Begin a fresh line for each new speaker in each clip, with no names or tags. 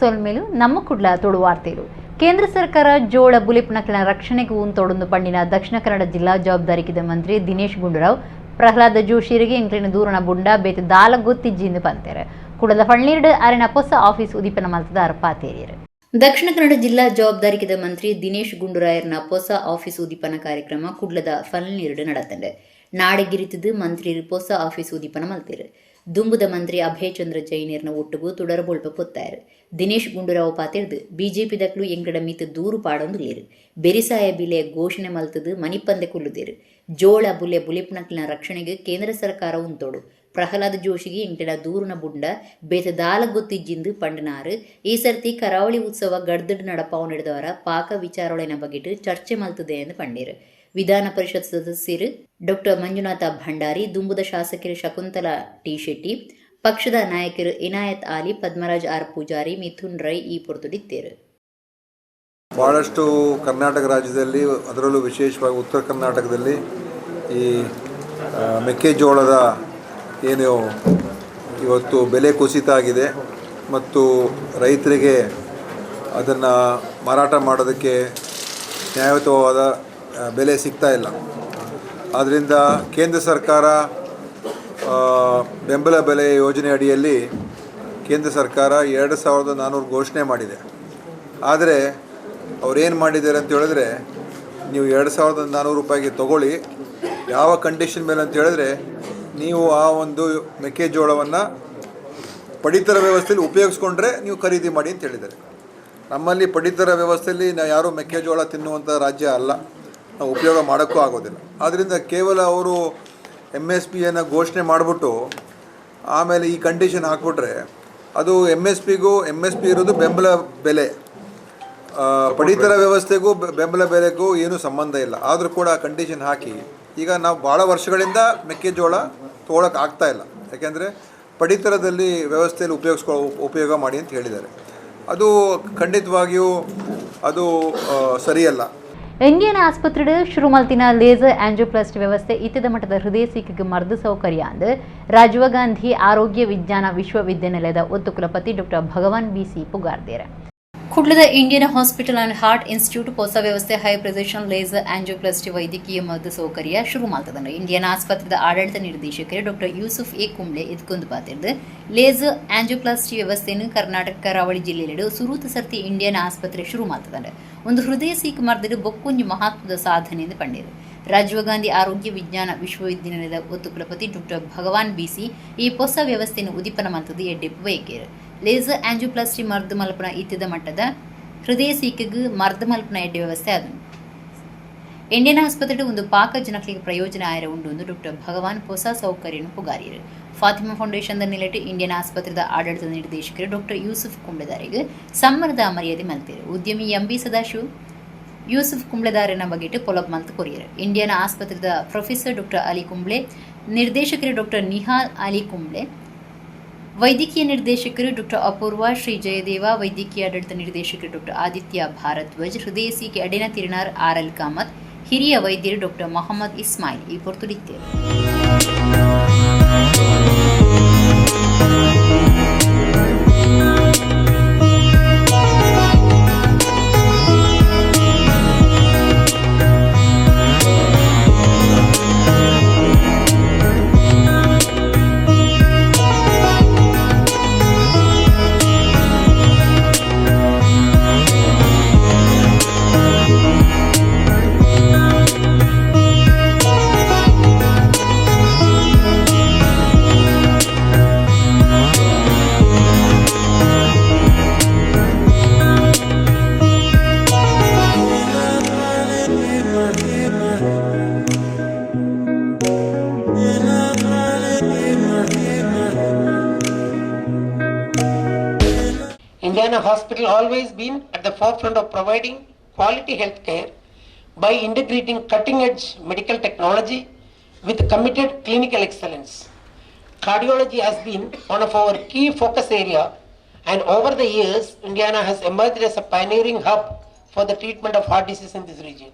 ಸೊಲ್ಮೆಲು ನಮ್ಮ ಕುಡ್ಲ ತುಳುವಾರ್ತೆಲು. ಕೇಂದ್ರ ಸರ್ಕಾರ ಜೋಳ ಬುಲೆಪುನಕ್ಲೆನ ರಕ್ಷಣೆಗೆ ಉಂತೊಡೊಂದು ಪಂಡಿನ ದಕ್ಷಿಣ ಕನ್ನಡ ಜಿಲ್ಲಾ ಜವಾಬ್ದಾರಿಕಿದ ಮಂತ್ರಿ ದಿನೇಶ್ ಗುಂಡೂರಾವ್ ಪ್ರಹ್ಲಾದ ಜೋಶಿರಿಗೆ ಎಂಕ್ಲೆನ ದೂರನ ಬುಂಡ ಬೇತೆ ದಾಲ ಗೊತ್ತಿಜ್ಜಿಂದು ಪಂತೇರು. ಕುಡದ ಫಳ್ನೀರ್ಡ್ ಅರೆನ ಪೊಸ ಆಫೀಸ್ ಉದೀಪನ ಮಲ್ತದ ಪಾತೇರಿಯರು. ದಕ್ಷಿಣ ಕನ್ನಡ ಜಿಲ್ಲಾ ಜವಾಬ್ದಾರಿಕಿದ ಮಂತ್ರಿ ದಿನೇಶ್ ಗುಂಡೂರಾಯರ್ನ ಪೊಸ ಆಫೀಸ್ ಉದೀಪನ ಕಾರ್ಯಕ್ರಮ ಕುಡ್ಲದ ಫಲ್ನೀರ್ಡ್ ನಡತಂಡೆ. ನಾಡೆಗಿರಿತದು ಮಂತ್ರಿ ಪೊಸ ಆಫೀಸ್ ಉದೀಪನ ಮಲ್ತೇರು. ದುಂಬುದ ಮಂತ್ರಿ ಅಭಯಚಂದ್ರ ಜೈನೇರ್ನ ಒಟ್ಟುಗು ತುಡರಬೊಳ್ಪ ಪೊತ್ತಾಯರು. ದಿನೇಶ್ ಗುಂಡೂರಾವ್ ಪಾತೆರ್ದು ಬಿಜೆಪಿ ದಕ್ಲು ಎಂಕಡ ಮಿತ್ ದೂರು ಪಾಡೊಂದುಲ್ಲೆರ್. ಬೆರಿಸಾಯ ಬಿಲೆ ಘೋಷಣೆ ಮಲ್ತದು ಮನಿಪಂದೆ ಕುಲ್ಲುದೆರ್. ಜೋಳ ಬುಲೆ ಬುಲೆಪುನಕ್ಲೆನ ರಕ್ಷಣೆಗೆ ಕೇಂದ್ರ ಸರ್ಕಾರ ಉಂತೋಡು. ಪ್ರಹ್ಲಾದ್ ಜೋಶಿಗೆ ಎಂಕಡ ದೂರುನ ಬುಂಡ ಬೇತೆ ದಾಲ ಗೊತ್ತಿಜ್ಜಿಂದು ಪಂಡನಾರು. ಈ ಸರ್ತಿ ಕರಾವಳಿ ಉತ್ಸವ ಗಡ್ದಡ್ ನಡಪಾವು ನಡೆದವರ ಪಾಕ ವಿಚಾರೊಳೆನ ಬಗೆಟ್ ಚರ್ಚೆ ಮಲ್ತದೆ ಎಂದು ಪಂಡೇರು. ವಿಧಾನ ಪರಿಷತ್ ಸದಸ್ಯರು ಡಾಕ್ಟರ್ ಮಂಜುನಾಥ ಭಂಡಾರಿ, ದುಂಬುದ ಶಾಸಕರು ಶಕುಂತಲಾ ಟಿ ಶೆಟ್ಟಿ, ಪಕ್ಷದ ನಾಯಕರು ಇನಾಯತ್ ಆಲಿ, ಪದ್ಮರಾಜ್ ಆರ್ ಪೂಜಾರಿ, ಮಿಥುನ್ ರೈ ಈ ಪೊರ್ತುಡಿತ್ತೇರು.
ಬಹಳಷ್ಟು ಕರ್ನಾಟಕ ರಾಜ್ಯದಲ್ಲಿ, ಅದರಲ್ಲೂ ವಿಶೇಷವಾಗಿ ಉತ್ತರ ಕರ್ನಾಟಕದಲ್ಲಿ ಈ ಮೆಕ್ಕೆಜೋಳದ ಏನು ಇವತ್ತು ಬೆಲೆ ಕುಸಿತ ಆಗಿದೆ ಮತ್ತು ರೈತರಿಗೆ ಅದನ್ನು ಮಾರಾಟ ಮಾಡೋದಕ್ಕೆ ನ್ಯಾಯಯುತವಾದ ಬೆಲೆ ಸಿಗ್ತಾ ಇಲ್ಲ. ಆದ್ದರಿಂದ ಕೇಂದ್ರ ಸರ್ಕಾರ ಬೆಂಬಲ ಬೆಲೆ ಯೋಜನೆ ಅಡಿಯಲ್ಲಿ ಕೇಂದ್ರ ಸರ್ಕಾರ 2400 ಘೋಷಣೆ ಮಾಡಿದೆ. ಆದರೆ ಅವ್ರೇನು ಮಾಡಿದ್ದಾರೆ ಅಂತ ಹೇಳಿದ್ರೆ, ನೀವು 2400 ರೂಪಾಯಿಗೆ ತಗೊಳ್ಳಿ, ಯಾವ ಕಂಡೀಷನ್ ಮೇಲೆ ಅಂತ ಹೇಳಿದ್ರೆ, ನೀವು ಆ ಒಂದು ಮೆಕ್ಕೆಜೋಳವನ್ನು ಪಡಿತರ ವ್ಯವಸ್ಥೆಯಲ್ಲಿ ಉಪಯೋಗಿಸ್ಕೊಂಡ್ರೆ ನೀವು ಖರೀದಿ ಮಾಡಿ ಅಂತ ಹೇಳಿದ್ದಾರೆ. ನಮ್ಮಲ್ಲಿ ಪಡಿತರ ವ್ಯವಸ್ಥೆಯಲ್ಲಿ ನಾವು ಯಾರೂ ಮೆಕ್ಕೆಜೋಳ ತಿನ್ನುವಂಥ ರಾಜ್ಯ ಅಲ್ಲ, ನಾವು ಉಪಯೋಗ ಮಾಡೋಕ್ಕೂ ಆಗೋದಿಲ್ಲ. ಆದ್ದರಿಂದ ಕೇವಲ ಅವರು MSPಯನ್ನು ಘೋಷಣೆ ಮಾಡಿಬಿಟ್ಟು ಆಮೇಲೆ ಈ ಕಂಡೀಷನ್ ಹಾಕ್ಬಿಟ್ರೆ ಅದು MSPಗೂ, MSP ಇರೋದು ಬೆಂಬಲ ಬೆಲೆ, ಪಡಿತರ ವ್ಯವಸ್ಥೆಗೂ ಬೆಂಬಲ ಬೆಲೆಗೂ ಏನೂ ಸಂಬಂಧ ಇಲ್ಲ. ಆದರೂ ಕೂಡ ಕಂಡೀಷನ್ ಹಾಕಿ ಈಗ ನಾವು ಭಾಳ ವರ್ಷಗಳಿಂದ ಮೆಕ್ಕೆಜೋಳ ತೊಗೊಳಕ್ಕೆ ಆಗ್ತಾ ಇಲ್ಲ. ಯಾಕೆಂದರೆ ಪಡಿತರದಲ್ಲಿ ವ್ಯವಸ್ಥೆಯಲ್ಲಿ ಉಪಯೋಗ ಮಾಡಿ ಅಂತ ಹೇಳಿದ್ದಾರೆ. ಅದು ಖಂಡಿತವಾಗಿಯೂ ಅದು ಸರಿಯಲ್ಲ.
ಇಂಡಿಯನ್ ಆಸ್ಪತ್ರೆ ಶುರು ಮಲ್ತಿನ ಲೇಸರ್ ಆಂಜಿಯೋಪ್ಲಾಸ್ಟಿ ವ್ಯವಸ್ಥೆ ಇತ್ಯದ ಮಟ್ಟದ ಹೃದಯ ಸೀಕಿಗೆ ಮರ್ದು ಸೌಕರ್ಯ ಅಂದು ರಾಜೀವ ಗಾಂಧಿ ಆರೋಗ್ಯ ವಿಜ್ಞಾನ ವಿಶ್ವವಿದ್ಯಾನಿಲಯದ ಒತ್ತು ಕುಲಪತಿ ಡಾಕ್ಟರ್ ಭಗವಾನ್ ಬಿಸಿ ಪುಗಾರ್ದೇರ. ಕುಡ್ಲದ Indian hospital and heart institute ಹೊಸ ವ್ಯವಸ್ಥೆ ಹೈ ಪ್ರೆಸಿಷನ್ ಲೇಸರ್ ಆಂಜಿಯೋಪ್ಲಾಸ್ಟಿ ವೈದ್ಯಕೀಯ ಮದ್ದು ಸೌಕರ್ಯ ಶುರು ಮಾಡ್ತದಂದ್ರೆ ಇಂಡಿಯನ್ ಆಸ್ಪತ್ರೆದ ಆಡಳಿತ ನಿರ್ದೇಶಕರು ಡಾಕ್ಟರ್ ಯೂಸುಫ್ ಎ ಕುಂಬ್ಳೆ ಇದಕ್ಕೊಂದು ಪಾತಿರ್ದು. ಲೇಸರ್ ಆಂಜಿಯೋಪ್ಲಾಸ್ಟಿ ವ್ಯವಸ್ಥೆಯನ್ನು ಕರ್ನಾಟಕ ಕರಾವಳಿ ಜಿಲ್ಲೆಯಲ್ಲಿ ಸುರೂತ ಸರ್ತಿ ಇಂಡಿಯನ್ ಆಸ್ಪತ್ರೆ ಶುರು ಮಾಡ್ತದಂದ್ರೆ ಒಂದು ಹೃದಯ ಸೀಕ್ ಮರ್ದಿಡು ಬೊಕ್ಕೊಂಜಿ ಮಹತ್ವದ ಸಾಧನೆ ಎಂದು ಪಂಡೇರು. ರಾಜೀವ ಗಾಂಧಿ ಆರೋಗ್ಯ ವಿಜ್ಞಾನ ವಿಶ್ವವಿದ್ಯಾನಿಲಯದ ಒತ್ತು ಕುಲಪತಿ ಡಾಕ್ಟರ್ ಭಗವಾನ್ ಬಿಸಿ ಈ ಹೊಸ ವ್ಯವಸ್ಥೆಯನ್ನು ಉದೀಪನ ಮಲ್ತದ್ದು ಎಡ್ಡೆಪ್ಪು ಬಯಕೇರು. ಲೇಸರ್ ಆಂಜಿಯೋಪ್ಲಾಸ್ಟಿ ಮರ್ದು ಮಲ್ಪನ ಇತ್ಯದ ಮಟ್ಟದ ಹೃದಯ ಸೀಕೆಗೆ ಮರ್ದು ಮಲ್ಪನ ಎಡ್ಡೆ ವ್ಯವಸ್ಥೆ ಅದು ಇಂಡಿಯನ್ ಆಸ್ಪತ್ರೆ ಒಂದು ಪಾಕ ಜನಕ್ಕೆ ಪ್ರಯೋಜನ ಆಯರ ಉಂಡು ಎಂದು ಡಾಕ್ಟರ್ ಭಗವಾನ್ ಹೊಸ ಸೌಕರ್ಯನು ಪುಗಾರಿಯರು. ಫಾತಿಮಾ ಫೌಂಡೇಶನ್ ನಿಲೆಟ್ ಇಂಡಿಯನ್ ಆಸ್ಪತ್ರೆದ ಆಡಳಿತ ನಿರ್ದೇಶಕರು ಡಾಕ್ಟರ್ ಯೂಸುಫ್ ಕುಂಬ್ಳೆದಾರಿಗೆ ಸಮ್ಮಾನದ ಮರ್ಯಾದೆ ಮಲ್ತೇರು. ಉದ್ಯಮಿ ಎಂ ಬಿ ಸದಾಶಿವ್ ಯೂಸುಫ್ ಕುಂಬ್ಳೆದಾರನ ಬಗೆಟ್ ಪೊಲಬ್ ಮಲ್ತ್ ಕೊರಿಯರ್. ಇಂಡಿಯನ್ ಆಸ್ಪತ್ರೆದ ಪ್ರೊಫೆಸರ್ ಡಾಕ್ಟರ್ ಅಲಿ ಕುಂಬ್ಳೆ, ನಿರ್ದೇಶಕರು ಡಾಕ್ಟರ್ ನಿಹಾಲ್ ಅಲಿ ಕುಂಬ್ಳೆ, ವೈದ್ಯಕೀಯ ನಿರ್ದೇಶಕರು ಡಾಕ್ಟರ್ ಅಪೂರ್ವ ಶ್ರೀ ಜಯದೇವ, ವೈದ್ಯಕೀಯ ಆಡಳಿತ ನಿರ್ದೇಶಕರು ಡಾಕ್ಟರ್ ಆದಿತ್ಯ ಭಾರದ್ವಾಜ್, ಹೃದಯ ಸಿಕೆ ಅಡಿನ ತಿರುನಾರ್ ಆರ್ ಎಲ್ ಕಾಮತ್, ಹಿರಿಯ ವೈದ್ಯರು ಡಾಕ್ಟರ್ ಮೊಹಮ್ಮದ್ ಇಸ್ಮಾಯಿಲ್ ಈ ಪೊರ್ತುಡಿತ್ತೇರು.
Indiana Hospital always been at the forefront of providing quality health care by integrating cutting edge medical technology with committed clinical excellence. Cardiology has been one of our key focus area, and over the years Indiana has emerged as a pioneering hub for the treatment of heart disease in this region.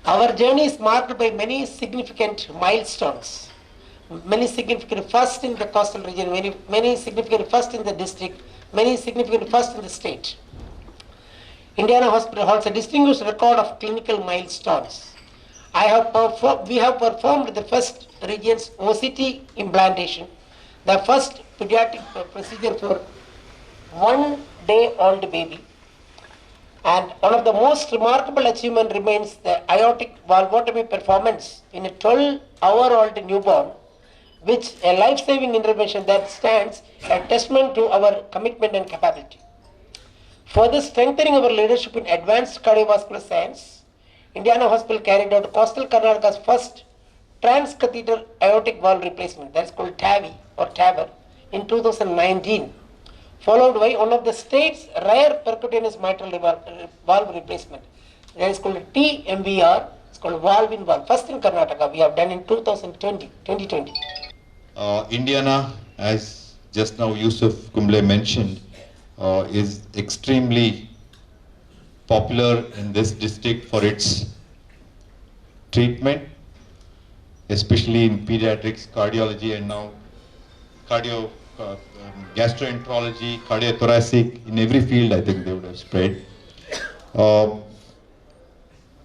Our journey is marked by many significant milestones. many significant firsts in the coastal region, many significant firsts in the district, many significant firsts in the state. Indiana Hospital holds a distinguished record of clinical milestones. We have performed the first region's OCT implantation, the first pediatric procedure for 1 day old baby. And one of the most remarkable achievement remains the aortic valvotomy performance in a 12-hour-old newborn, which a life-saving intervention that stands a testament to our commitment and capability. Further strengthening our leadership in advanced cardiovascular science, Indiana Hospital carried out Coastal Karnataka's first transcatheter aortic valve replacement, that is called TAVI or TAVR, in 2019, followed by one of the state's rare percutaneous mitral valve replacement, that is called TMVR, it's called valve in valve, first in Karnataka, we have done in 2020.
Indiana, as just now Yusuf Kumble mentioned, is extremely popular in this district for its treatment, especially in pediatrics, cardiology, and now cardio, gastroenterology, cardiothoracic, in every field I think they would have spread.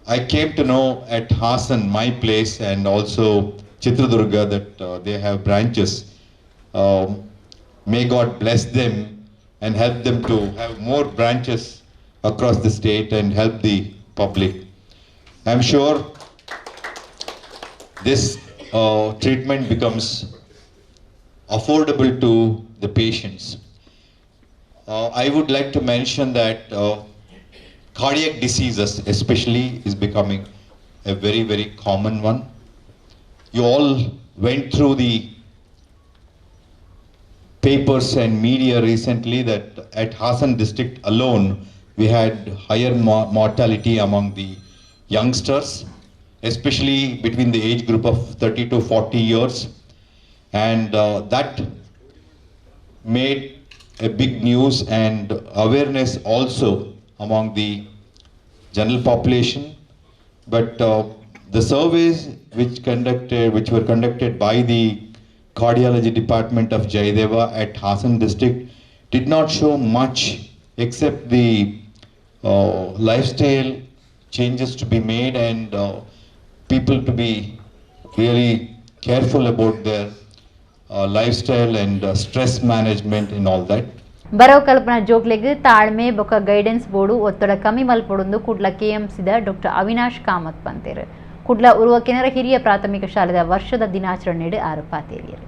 I came to know at Hassan, my place, and also Chitradurga, that they have branches. May God bless them and help them to have more branches across the state and help the public. I'm sure this treatment becomes affordable to the patients. I would like to mention that cardiac diseases especially is becoming a very, very common one. You all went through the papers and media recently that at Hassan district alone, we had higher mortality among the youngsters, especially between the age group of 30 to 40 years. And that made a big news and awareness also among the general population. But the surveys which were conducted by the cardiology department of Jayadeva at Hassan district did not show much except the lifestyle changes to be made and people to be really careful about their lifestyle and stress management and all that.
ಬರವ್ ಕಲ್ಪನಾ ಜೋಕ್ಲೆಗ್ ತಾಳ್ಮೆ ಬೊಕ guidance board ಒತ್ತಡ ಕಮ್ಮಿ ಮಲ್ಪೊಡುಂದು Kudla ಕೆಎಂಸಿದ doctor Avinash Kamath ಪಂತೇರು. Kudla Urwa Canara ಹಿರಿಯ ಪ್ರಾಥಮಿಕ ಶಾಲೆದ ವರ್ಷದ ದಿನಾಚರಣೆಡ್ ಆರು ಪಾತೇರಿಯರು.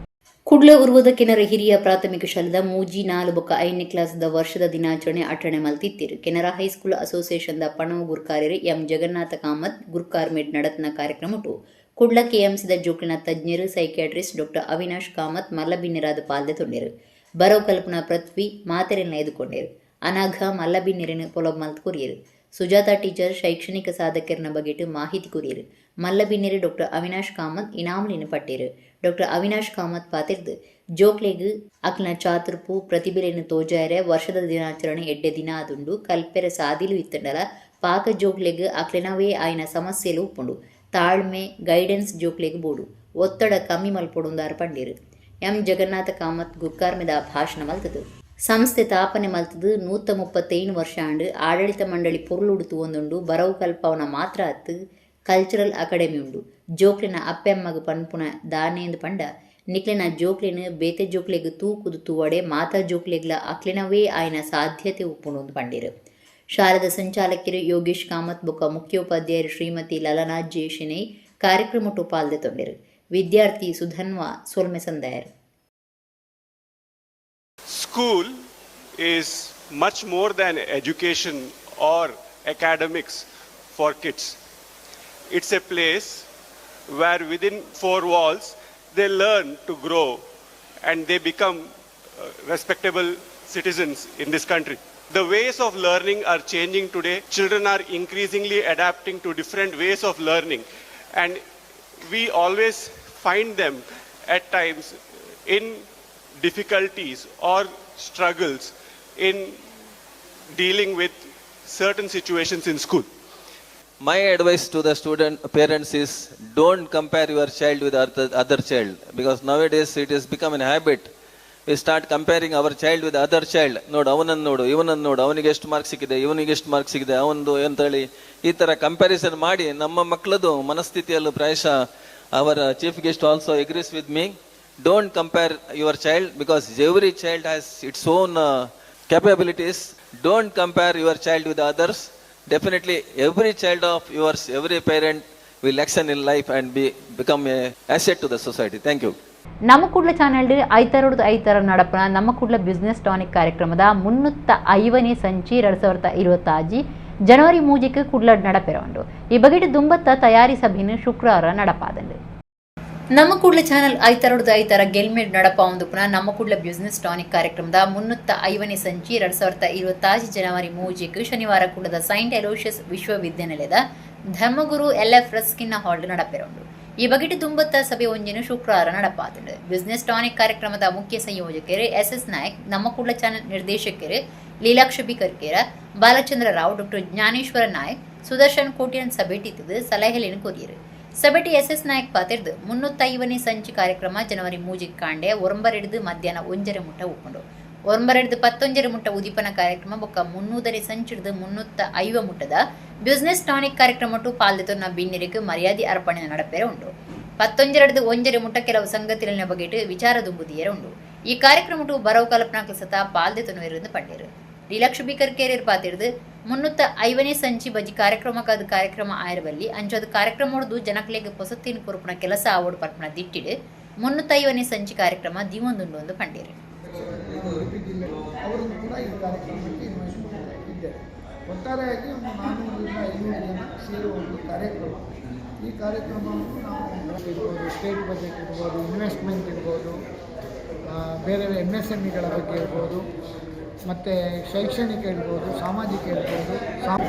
ಕುಡ್ಲ ಉರುವದ ಕೆನರ ಹಿರಿಯ ಪ್ರಾಥಮಿಕ ಶಾಲೆದ 3, 4 ಬೊಕ 5ನೇ ಕ್ಲಾಸ್ದ ವರ್ಷದ ದಿನಾಚರಣೆ ಆಚರಣೆ ಮಲ್ತಿತ್ತೀರು. Canara high school association the ಪಣವು ಗುರ್ಕಾರ್ಯರು M Jagannatha Kamath ಗುರ್ಕಾರ್ಮೇಡ್ ನಡತ್ನ ಕಾರ್ಯಕ್ರಮಟು Kudla ಕೆಎಂಸಿದ ಜೋಕ್ಲಿನ ತಜ್ಞರು ಸೈಕ್ಯಾಟ್ರಿಸ್ಟ್ ಡಾಕ್ಟರ್ ಅವಿನಾಶ್ ಕಾಮತ್ ಮಲ್ಲಬಿನ್ನಿರಾದ ಪಾಲ್ದೆ ತೊಂಡೇರು. ಬರವ್ ಕಲ್ಪನಾ ಪೃಥ್ವಿ ಮಾತೆರೆಲ್ಲ ಎದುಕೊಂಡೇರು. ಅನಾಘ ಮಲ್ಲಬಿನ್ನಿರನು ಪೊಲಬ್ ಮಲ್ತ್ ಕೊರಿಯರು. ಸುಜಾತಾ ಟೀಚರ್ ಶೈಕ್ಷಣಿಕ ಸಾಧಕರನ ಬಗೆಟ್ ಮಾಹಿತಿ ಕೊರಿಯರು. ಮಲ್ಲಬಿನ್ನಿರು ಡಾಕ್ಟರ್ ಅವಿನಾಶ್ ಕಾಮತ್ ಇನಾಮಲಿನ ಪಟ್ಟೇರು. ಡಾಕ್ಟರ್ ಅವಿನಾಶ್ ಕಾಮತ್ ಪಾತಿರ್ದು ಜೋಕ್ಲೆಗ್ ಅಕ್ಲಿನ ಚಾತುರ್ಪು ಪ್ರತಿಭೆಲೆನ್ ತೋಜಾಯರೆ ವರ್ಷದ ದಿನಾಚರಣೆ ಎಡ್ಡೆ ದಿನ ಅದುಂಡು. ಕಲ್ಪೆರೆ ಸಾದಿಲು ಇತ್ತಂಡಲ ಪಾಕ ಜೋಕ್ಲೆಗ್ ಅಕ್ಲೆನವೇ ಆಯ್ನ ಸಮಸ್ಯೆಲು ಉಪ್ಪುಂಡು. ತಾಳ್ಮೆ ಗೈಡೆನ್ಸ್ ಜೋಕ್ಲೆಗ್ ಬೋಡು, ಒತ್ತಡ ಕಮ್ಮಿ ಮಲ್ಪೊಡುಂದಾರ್ ಪಂಡೇರು. ಎಂ ಜಗನ್ನಾಥ ಕಾಮತ್ ಗುರ್ಕಾರ್ಮೆದ ಭಾಷಣ ಮಲ್ತದು. ಸಂಸ್ಥೆ ತಾಪನೆ ಮಲ್ತದು 135 ವರ್ಷ ಆಂಡ್ ಆಡಳಿತ ಮಂಡಳಿ ಪೊರ್ಲುಡುತು ಒಂದುಂಡು. ಬರವು ಕಲ್ಪವನ ಮಾತ್ರ ಅತ್ತು ಕಲ್ಚರಲ್ ಅಕಾಡೆಮಿ ಉಂಡು. ಜೋಕ್ಲಿನ ಅಪ್ಪೆಮ್ಮಗ ಪನ್ಪುನ ದಾನೇಂದು ಪಂಡ ನಿಕ್ಲಿನ ಜೋಕ್ಲಿನ ಬೇತೆ ಜೋಕ್ಲೆಗ್ ತೂಕುದು ತೂವಡೆ ಮಾತಾ ಜೋಕ್ಲೆಗ್ಲ ಅಕ್ಲಿನವೇ ಆಯ್ನ ಸಾಧ್ಯತೆ ಉಪ್ಪುಂಡು ಪಂಡೇರು. ಶಾಲೆದ ಸಂಚಾಲಕರು ಯೋಗೇಶ್ ಕಾಮತ್ ಬೊಕ್ಕ ಮುಖ್ಯೋಪಾಧ್ಯಾಯರು ಶ್ರೀಮತಿ ಲಲನಾ ಜೆ ಶೆಣೈ ಕಾರ್ಯಕ್ರಮ ಪಾಲ್ದೆ ತೊಂಡೇರು. ವಿದ್ಯಾರ್ಥಿ ಸುಧನ್ವಾ ಸೊಲ್ಮೆ ಸಂದಾಯರು.
School is much more than education or academics for kids. It's a place where within four walls they learn to grow and they become respectable citizens in this country. The ways of learning are changing today. Children are increasingly adapting to different ways of learning, and we always find them at times in difficulties or struggles in dealing with certain situations in school.
My advice to the student parents is don't compare your child with other child, because nowadays it has become a habit. We start comparing our child with other child. ನೋಡು ಅವನನ್ನು ನೋಡು, ಇವನನ್ನು ನೋಡು, ಅವನಿಗೆ ಎಷ್ಟು marks ಸಿಕ್ಕಿದೆ, ಇವನಿಗೆ ಎಷ್ಟು ಮಾರ್ಕ್ಸ್ ಸಿಕ್ಕಿದೆ, ಅವನದು ಅಂತೇಳಿ ಈ ಥರ ಕಂಪ್ಯಾರಿಸನ್ ಮಾಡಿ ನಮ್ಮ ಮಕ್ಕಳದು ಮನಸ್ಥಿತಿಯಲ್ಲೂ ಪ್ರಾಯಶಃ ಅವರ chief guest also agrees with me. Don't compare your child, because every child has its own capabilities. Don't compare your child with others. Definitely every child of yours, every parent will excel in life and become a asset to the society. Thank you.
ನಮ್ಮ Kudla channel ಐತಾರೋಡು ಐತಾರ ನಡಪನ ನಮ್ಮ Kudla business tonic ಕಾರ್ಯಕ್ರಮದ 350ನೇ ಸಂಚಿ 2025 ಜನವರಿ 3ಕ್ಕೆ ಕುಡ್ಲ ನಡಪೆರವುಂಡು. ಈ ಬಗೆಟ್ ದುಂಬತ್ತ ತಯಾರಿ ಸಭೆಯನ್ನು ಶುಕ್ರವಾರ ನಡಪಾದಂಡು. ನಮ್ಮ ಕುಡ್ಲ ಚಾನೆಲ್ ಐತಾರೋಡು ಐತಾರ ಗೆಲ್ಮೇಡ್ ನಡಪ ಒಂದು ಪುನಃ ನಮ್ಮ ಕುಡ್ಲ ಬಿಸ್ನೆಸ್ ಟಾನಿಕ್ ಕಾರ್ಯಕ್ರಮದ 350ನೇ ಸಂಚಿ 2025 ಜನವರಿ 3ಕ್ಕೆ ಶನಿವಾರ ಕುಡ್ಲದ ಸೈಂಟ್ ಅಲೋಷಿಯಸ್ ವಿಶ್ವವಿದ್ಯಾನಿಲಯದ ಧರ್ಮಗುರು ಎಲ್.ಎಫ್. ರಸ್ಕಿನ್ನ ಹಾಲ್ ನಡಪೆರವುಂಡು. ಈ ಬಗೆಟ್ ದುಂಬತ್ತ ಸಭೆ ಒಂಜಿನ ಶುಕ್ರವಾರ ನಡಪಾತಂಡು. ಬಿಸ್ನೆಸ್ ಟಾನಿಕ್ ಕಾರ್ಯಕ್ರಮದ ಮುಖ್ಯ ಸಂಯೋಜಕರು ಎಸ್ ಎಸ್ ನಾಯಕ್, ನಮ್ಮ ಕುಡ್ಲ ಚಾನೆಲ್ ನಿರ್ದೇಶಕರು ಲೀಲಾಕ್ಷ ಬಿ ಕರ್ಕೇರ, ಬಾಲಚಂದ್ರ ರಾವ್, ಡಾಕ್ಟರ್ ಜ್ಞಾನೇಶ್ವರ ನಾಯಕ್, ಸುದರ್ಶನ್ ಕೋಟ್ಯನ್ ಸಭೆಟಿತ್ತದು ಸಲಹೆಯನ್ನು ಕೋರಿಯರು. ಸಭೆಟಿ ಎಸ್ ಎಸ್ ನಾಯಕ್ ಪಾತಿರ್ದು 350ನೇ ಸಂಚಿ ಕಾರ್ಯಕ್ರಮ ಜನವರಿ 3 ಕಾಂಡೆ 9 ಮಧ್ಯಾಹ್ನ 1:30 ಮುಟ್ಟ ಉಪ್ಪುಂಡು. 9 11:30 ಮುಟ್ಟ ಉದೀಪನ ಕಾರ್ಯಕ್ರಮ ಬೊಕ್ಕ 300 ಸಂಚಿಡ್ದು 350 ಮುಟ್ಟದ ಬಿಸ್ನೆಸ್ ಟಾನಿಕ್ ಕಾರ್ಯಕ್ರಮ ಪಾಲ್ದೆತೊನ್ನ ಬಿನ್ನಿರಿಗೆ ಮರ್ಯಾದೆ ಅರ್ಪಣೆ ನಡಪೆರೆ ಉಂಡು. 11:30 1:30 ಮುಟ್ಟ ಕೆಲವು ಸಂಗತಿಗಳ ಬಗೆಟ್ ವಿಚಾರ ದುಂಬುದಿಯರೆ ಉಂಡು. ಈ ಕಾರ್ಯಕ್ರಮ ಬರವು ಕಲ್ಪನಾ ಸತ ಪಾಲ್ದೆತೊನ್ನುವೆರೆಂದು ಪಂಡೇರು. ಲೀಲಾಕ್ಷ ಬಿ ಕರ್ಕೇರಿಯರ್ ಪಾತಿರ್ದು 350ನೇ ಸಂಚಿ ಬಜಿ ಕಾರ್ಯಕ್ರಮಕ್ಕಾದ ಕಾರ್ಯಕ್ರಮ ಆಯರಬಲ್ಲಿ ಅಂಚದ ಕಾರ್ಯಕ್ರಮ ಜನಕ್ಲೆಗ್ ಪೊಸತ್ತಿನ ಕೊರುಪುನ ಕೆಲಸ ಆವೋಡು ಪರ್ಪುನ ದಿಟ್ಟಿಡು 350ನೇ ಸಂಚಿ ಕಾರ್ಯಕ್ರಮ ದಿವೊಂದುಂಡು ಎಂದು ಪಂಡೇರು.
ಉಡುಪಿ ಜಿಲ್ಲೆ ಅವರನ್ನು ಕೂಡ ಈ ಕಾರ್ಯಕ್ರಮಕ್ಕೆ ಇನ್ವೈಟ್ ಮಾಡ್ತಾ ಇದ್ದೇವೆ. ಒಟ್ಟಾರೆಯಾಗಿ ಒಂದು 400 ರಿಂದ 500 ಜನ ಸೇರುವ ಒಂದು ಕಾರ್ಯಕ್ರಮ. ಈ ಕಾರ್ಯಕ್ರಮವನ್ನು ನಾವು ಇರ್ಬೋದು, ಸ್ಟೇಟ್ ಬಜೆಟ್ ಇರ್ಬೋದು, ಇನ್ವೆಸ್ಟ್ಮೆಂಟ್ ಇರ್ಬೋದು, ಬೇರೆ MSMEಗಳ ಬಗ್ಗೆ ಇರ್ಬೋದು, ಮತ್ತು ಶೈಕ್ಷಣಿಕ ಇರ್ಬೋದು, ಸಾಮಾಜಿಕ ಇರ್ಬೋದು.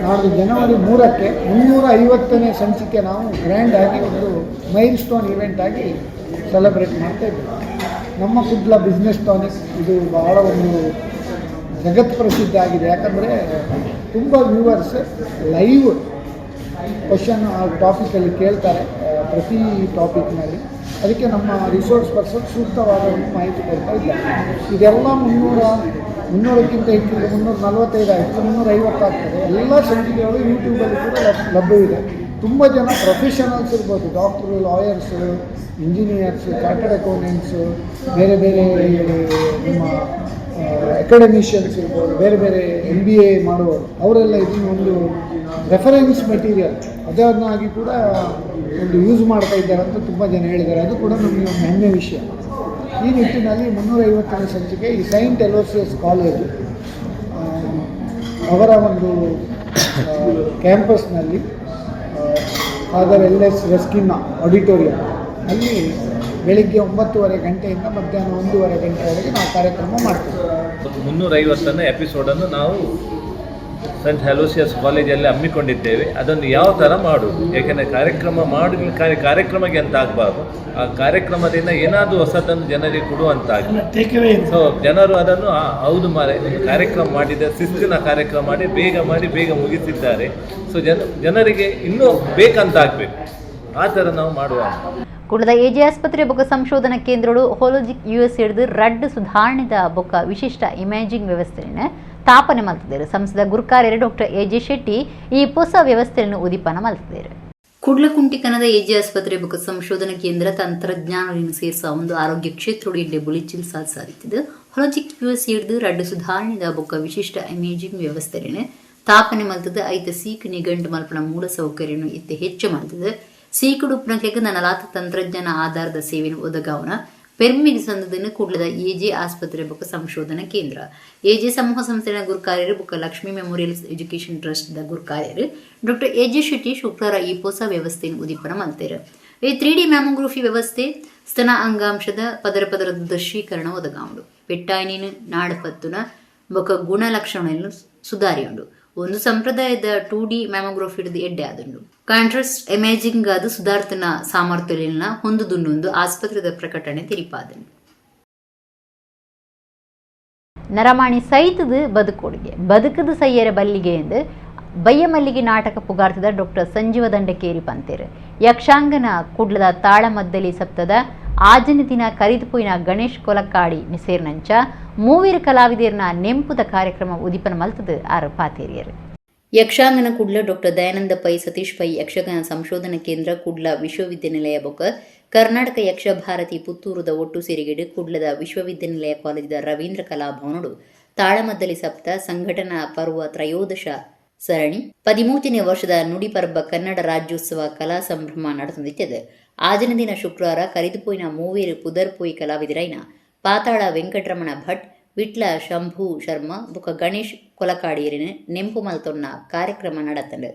ನಾಡ್ದು ಜನವರಿ 3ಕ್ಕೆ 350ನೇ ಸಂಚಿಕೆ ನಾವು ಗ್ರ್ಯಾಂಡಾಗಿ ಒಂದು mile stone event ಆಗಿ ಸೆಲೆಬ್ರೇಟ್ ಮಾಡ್ತಾಯಿದ್ದೀವಿ. ನಮ್ಮ ಕುಡ್ಲ ಬಿಸ್ನೆಸ್ ಟಾನಿಕ್ ಇದು ಬಹಳ ಒಂದು ಜಗತ್ ಪ್ರಸಿದ್ಧ ಆಗಿದೆ. ಯಾಕಂದರೆ ತುಂಬ viewers live question ಆ ಟಾಪಿಕಲ್ಲಿ ಕೇಳ್ತಾರೆ, ಪ್ರತಿ ಟಾಪಿಕ್ನಲ್ಲಿ. ಅದಕ್ಕೆ ನಮ್ಮ ರಿಸೋರ್ಸ್ ಪರ್ಸನ್ ಸೂಕ್ತವಾದ ಒಂದು ಮಾಹಿತಿ ಕೊಡ್ತಾ ಇದ್ದಾರೆ. ಇದೆಲ್ಲ 300ಕ್ಕಿಂತ ಹೆಚ್ಚು, 345 ಆಯಿತು, 350 ಆಗ್ತದೆ. ಎಲ್ಲ ಸಂಚಿಕೆಗಳು ಯೂಟ್ಯೂಬಲ್ಲಿ ಕೂಡ ಲಭ್ಯವಿದೆ. ತುಂಬ ಜನ ಪ್ರೊಫೆಷನಲ್ಸ್ ಇರ್ಬೋದು, doctor, lawyers, engineers, chartered accountants, ಬೇರೆ ಬೇರೆ ನಿಮ್ಮ ಅಕಾಡೆಮಿಷಿಯನ್ಸ್ ಇರ್ಬೋದು, ಬೇರೆ ಬೇರೆ MBA ಮಾಡುವವರು, ಅವರೆಲ್ಲ ಇದನ್ನು ಒಂದು ರೆಫರೆನ್ಸ್ ಮೆಟೀರಿಯಲ್ ಅದನ್ನಾಗಿ ಕೂಡ ಒಂದು ಯೂಸ್ ಮಾಡ್ತಾ ಇದ್ದಾರೆ ಅಂತ ತುಂಬ ಜನ ಹೇಳಿದ್ದಾರೆ. ಅದು ಕೂಡ ನಮಗೆ ಒಂದು ಹೆಮ್ಮೆ ವಿಷಯ. ಈ ನಿಟ್ಟಿನಲ್ಲಿ 350ನೇ ಸಂಚಿಕೆ ಈ Saint Aloysius college ಅವರ ಒಂದು ಕ್ಯಾಂಪಸ್ನಲ್ಲಿ father L.S. Rasquinha auditorium ಅಲ್ಲಿ ಬೆಳಿಗ್ಗೆ 9:30 ಗಂಟೆಯಿಂದ ಮಧ್ಯಾಹ್ನ 1:30 ಗಂಟೆವರೆಗೆ ನಾವು ಕಾರ್ಯಕ್ರಮ ಮಾಡ್ತೀವಿ.
350ನೇ ಎಪಿಸೋಡನ್ನು ನಾವು ಸೆಂಟ್ ಅಲೋಸಿಯಸ್ ಕಾಲೇಜಲ್ಲಿ ಹಮ್ಮಿಕೊಂಡಿದ್ದೇವೆ. ಅದನ್ನು ಯಾವ ಥರ ಮಾಡುವುದು, ಏಕೆಂದರೆ ಕಾರ್ಯಕ್ರಮ ಮಾಡಿ ಕಾರ್ಯಕ್ರಮಕ್ಕೆ ಅಂತ ಆಗಬಾರ್ದು, ಆ ಕಾರ್ಯಕ್ರಮದಿಂದ ಏನಾದರೂ ಹೊಸದನ್ನು ಜನರಿಗೆ ಕೊಡುವಂತಾಗಲಿ. ಸೊ ಜನರು ಅದನ್ನು ಹೌದು ಮಾರೆ, ಒಂದು ಕಾರ್ಯಕ್ರಮ ಮಾಡಿದ, ಶಿಸ್ತಿನ ಕಾರ್ಯಕ್ರಮ ಮಾಡಿ ಬೇಗ ಮುಗಿಸಿದ್ದಾರೆ. ಸೊ ಜನರಿಗೆ ಇನ್ನೂ ಬೇಕಂತ ಆಗಬೇಕು, ಆ ಥರ ನಾವು ಮಾಡುವ.
ಕುಡ್ಲದ ಎಜೆ ಆಸ್ಪತ್ರೆ ಬೊಕ್ಕ ಸಂಶೋಧನಾ ಕೇಂದ್ರಡು ಹೋಲೋಜಿಕ್ ಯುಎಸ್ ಹಿಡಿದು ರಡ್ಡು ಸುಧಾರಣೆದ ಬೊಕ್ಕ ವಿಶಿಷ್ಟ ಇಮೇಜಿಂಗ್ ವ್ಯವಸ್ಥೆಯನ್ನು ಸ್ಥಾಪನೆ ಮಲ್ತಿದ್ದಾರೆ. ಸಂಸ್ಥೆದ ಗುರುಕಾರ್ಯರು ಡಾಕ್ಟರ್ ಎಜೆ ಶೆಟ್ಟಿ ಈ ಹೊಸ ವ್ಯವಸ್ಥೆಯನ್ನು ಉದೀಪನ ಮಲ್ತಿದ್ದಾರೆ. ಕುಡ್ಲಕುಂಟಿಕನದ ಎಜೆ ಆಸ್ಪತ್ರೆ ಬೊಕ್ಕ ಸಂಶೋಧನಾ ಕೇಂದ್ರ ತಂತ್ರಜ್ಞಾನವನ್ನು ಸೇರಿಸ ಒಂದು ಆರೋಗ್ಯ ಕ್ಷೇತ್ರ ಎಡ್ಡೆ ಬುಳಿಚಿಲ್ ಸಾಧಿಸಿದ್ದು. ಹೊಲಜಿಕ್ ಯುಎಸ್ ಹಿಡಿದು ರಡ್ಡು ಸುಧಾರಣೆದ ಬೊಕ್ಕ ವಿಶಿಷ್ಟ ಇಮೇಜಿಂಗ್ ವ್ಯವಸ್ಥೆಯನ್ನು ಸ್ಥಾಪನೆ ಮಲ್ತದ. ಐತ ಸೀಕ್ ನಿಘಂಟು ಮಲ್ಪನ ಮೂಲ ಸೌಕರ್ಯನು ಇತ್ತೆ ಹೆಚ್ಚು ಮಲ್ತದ. ಸೀಕುಡುಪ್ನಕ್ಲೆಗ್ ನನಲಾತ ತಂತ್ರಜ್ಞಾನ ಆಧಾರದ ಸೇವೆಯನ್ನು ಒದಗಾವನ ಪೆರ್ಮಿಗೆ ಸಂದದನ್ನು ಕುಡ್ಲದ ಎಜೆ ಆಸ್ಪತ್ರೆ ಬೊಕ್ಕ ಸಂಶೋಧನಾ ಕೇಂದ್ರ. ಎಜೆ ಸಮೂಹ ಸಂಸ್ಥೆಯ ಗುರುಕಾರ್ಯರು ಬೊಕ್ಕ Lakshmi memorial education trust the ಗುರುಕಾರ್ಯರು doctor AJ Shetty ಶುಕ್ರವಾರ ಈ ಹೊಸ ವ್ಯವಸ್ಥೆಯನ್ನು ಉದೀಪನ ಮಲ್ತೇರು. ಈ 3D mammography ವ್ಯವಸ್ಥೆ ಸ್ತನ ಅಂಗಾಂಶದ ಪದರ ಪದರದ ದೃಶ್ಯೀಕರಣ ಒದಗಾವುಂಡು. ಪೆಟ್ಟಾಯಿನ ನಾಡಪತ್ತುನ ಬೊಕ್ಕ ಗುಣಲಕ್ಷಣವನ್ನು ಸುಧಾರಿಯುಂಡು. ಒಂದು ಸಂಪ್ರದಾಯದ 2D mammography ಎಡ್ಡೆ ಆದುಂಡು. ಕಾಂಟ್ರಾಸ್ಟ್ ಇಮೇಜಿಂಗ್ ಅದು ಸುಧಾರ್ತನ ಸಾಮರ್ಥ್ಯನ ಹೊಂದುದುಂಡು ಆಸ್ಪತ್ರೆದ ಪ್ರಕಟಣೆ ತೆರಿಪಾದನು. ನರಮಾಣಿ ಸೈತದು ಬದುಕೋಡಿಗೆ, ಬದುಕದು ಸೈಯರ ಬಲ್ಲಿಗೆ ಎಂದು ಬಯ್ಯಮಲ್ಲಿಗೆ ನಾಟಕ ಪುಗಾರ್ತದ ಡಾಕ್ಟರ್ ಸಂಜೀವ ದಂಡಕೇರಿ ಪಂತೇರು. ಯಕ್ಷಾಂಗನ ಕುಡ್ಲದ ತಾಳಮದ್ದಲಿ ಸಪ್ತದ ಆಜನ ದಿನ ಕರಿದುಪೋಯಿನ ಗಣೇಶ್ ಕೊಲಕ್ಕಾಡಿ ನಿಸೇರ್ನಂಚ ಮೂವೀರು ಕಲಾವಿದರ್ನ ನೆಂಪುದ ಕಾರ್ಯಕ್ರಮ ಉದಿಪನ ಮಲ್ತದು ಆರು ಪಾತೇರಿಯರು. ಯಕ್ಷಾಂಗನ ಕುಡ್ಲ ಡಾಕ್ಟರ್ ದಯಾನಂದ ಪೈ ಸತೀಶ್ ಪೈ ಯಕ್ಷಗಾನ ಸಂಶೋಧನಾ ಕೇಂದ್ರ ಕುಡ್ಲ ವಿಶ್ವವಿದ್ಯಾನಿಲಯ ಬೊಕ ಕರ್ನಾಟಕ ಯಕ್ಷಭಾರತಿ ಪುತ್ತೂರುದ ಒಟ್ಟು ಸೇರಿಗೆಡು ಕುಡ್ಲದ ವಿಶ್ವವಿದ್ಯಾನಿಲಯ ಕಾಲೇಜಿದ ರವೀಂದ್ರ ಕಲಾಭವನಡು ತಾಳಮದ್ದಲಿ ಸಪ್ತ ಸಂಘಟನಾ ಪರ್ವ ತ್ರಯೋದಶ ಸರಣಿ 13ನೇ ವರ್ಷದ ನುಡಿಪರ್ಬ ಕನ್ನಡ ರಾಜ್ಯೋತ್ಸವ ಕಲಾ ಸಂಭ್ರಮ ನಡೆಸುತ್ತಿದೆ. ಆಜನ ದಿನ ಶುಕ್ರವಾರ ಕರಿದುಪೋಯಿನ ಮೂವೇರು ಪುದರ್ಪೋಯಿ ಕಲಾವಿದರೈನ ಪಾತಾಳ ವೆಂಕಟರಮಣ ಭಟ್, ವಿಟ್ಲ ಶಂಭು ಶರ್ಮಾ ಬೊಕ ಗಣೇಶ್ ಕೊಲಕಾಡಿಯರಿನ ನೆಂಪು ಮಲ್ತೊನ್ನ ಕಾರ್ಯಕ್ರಮ ನಡತಂಡು.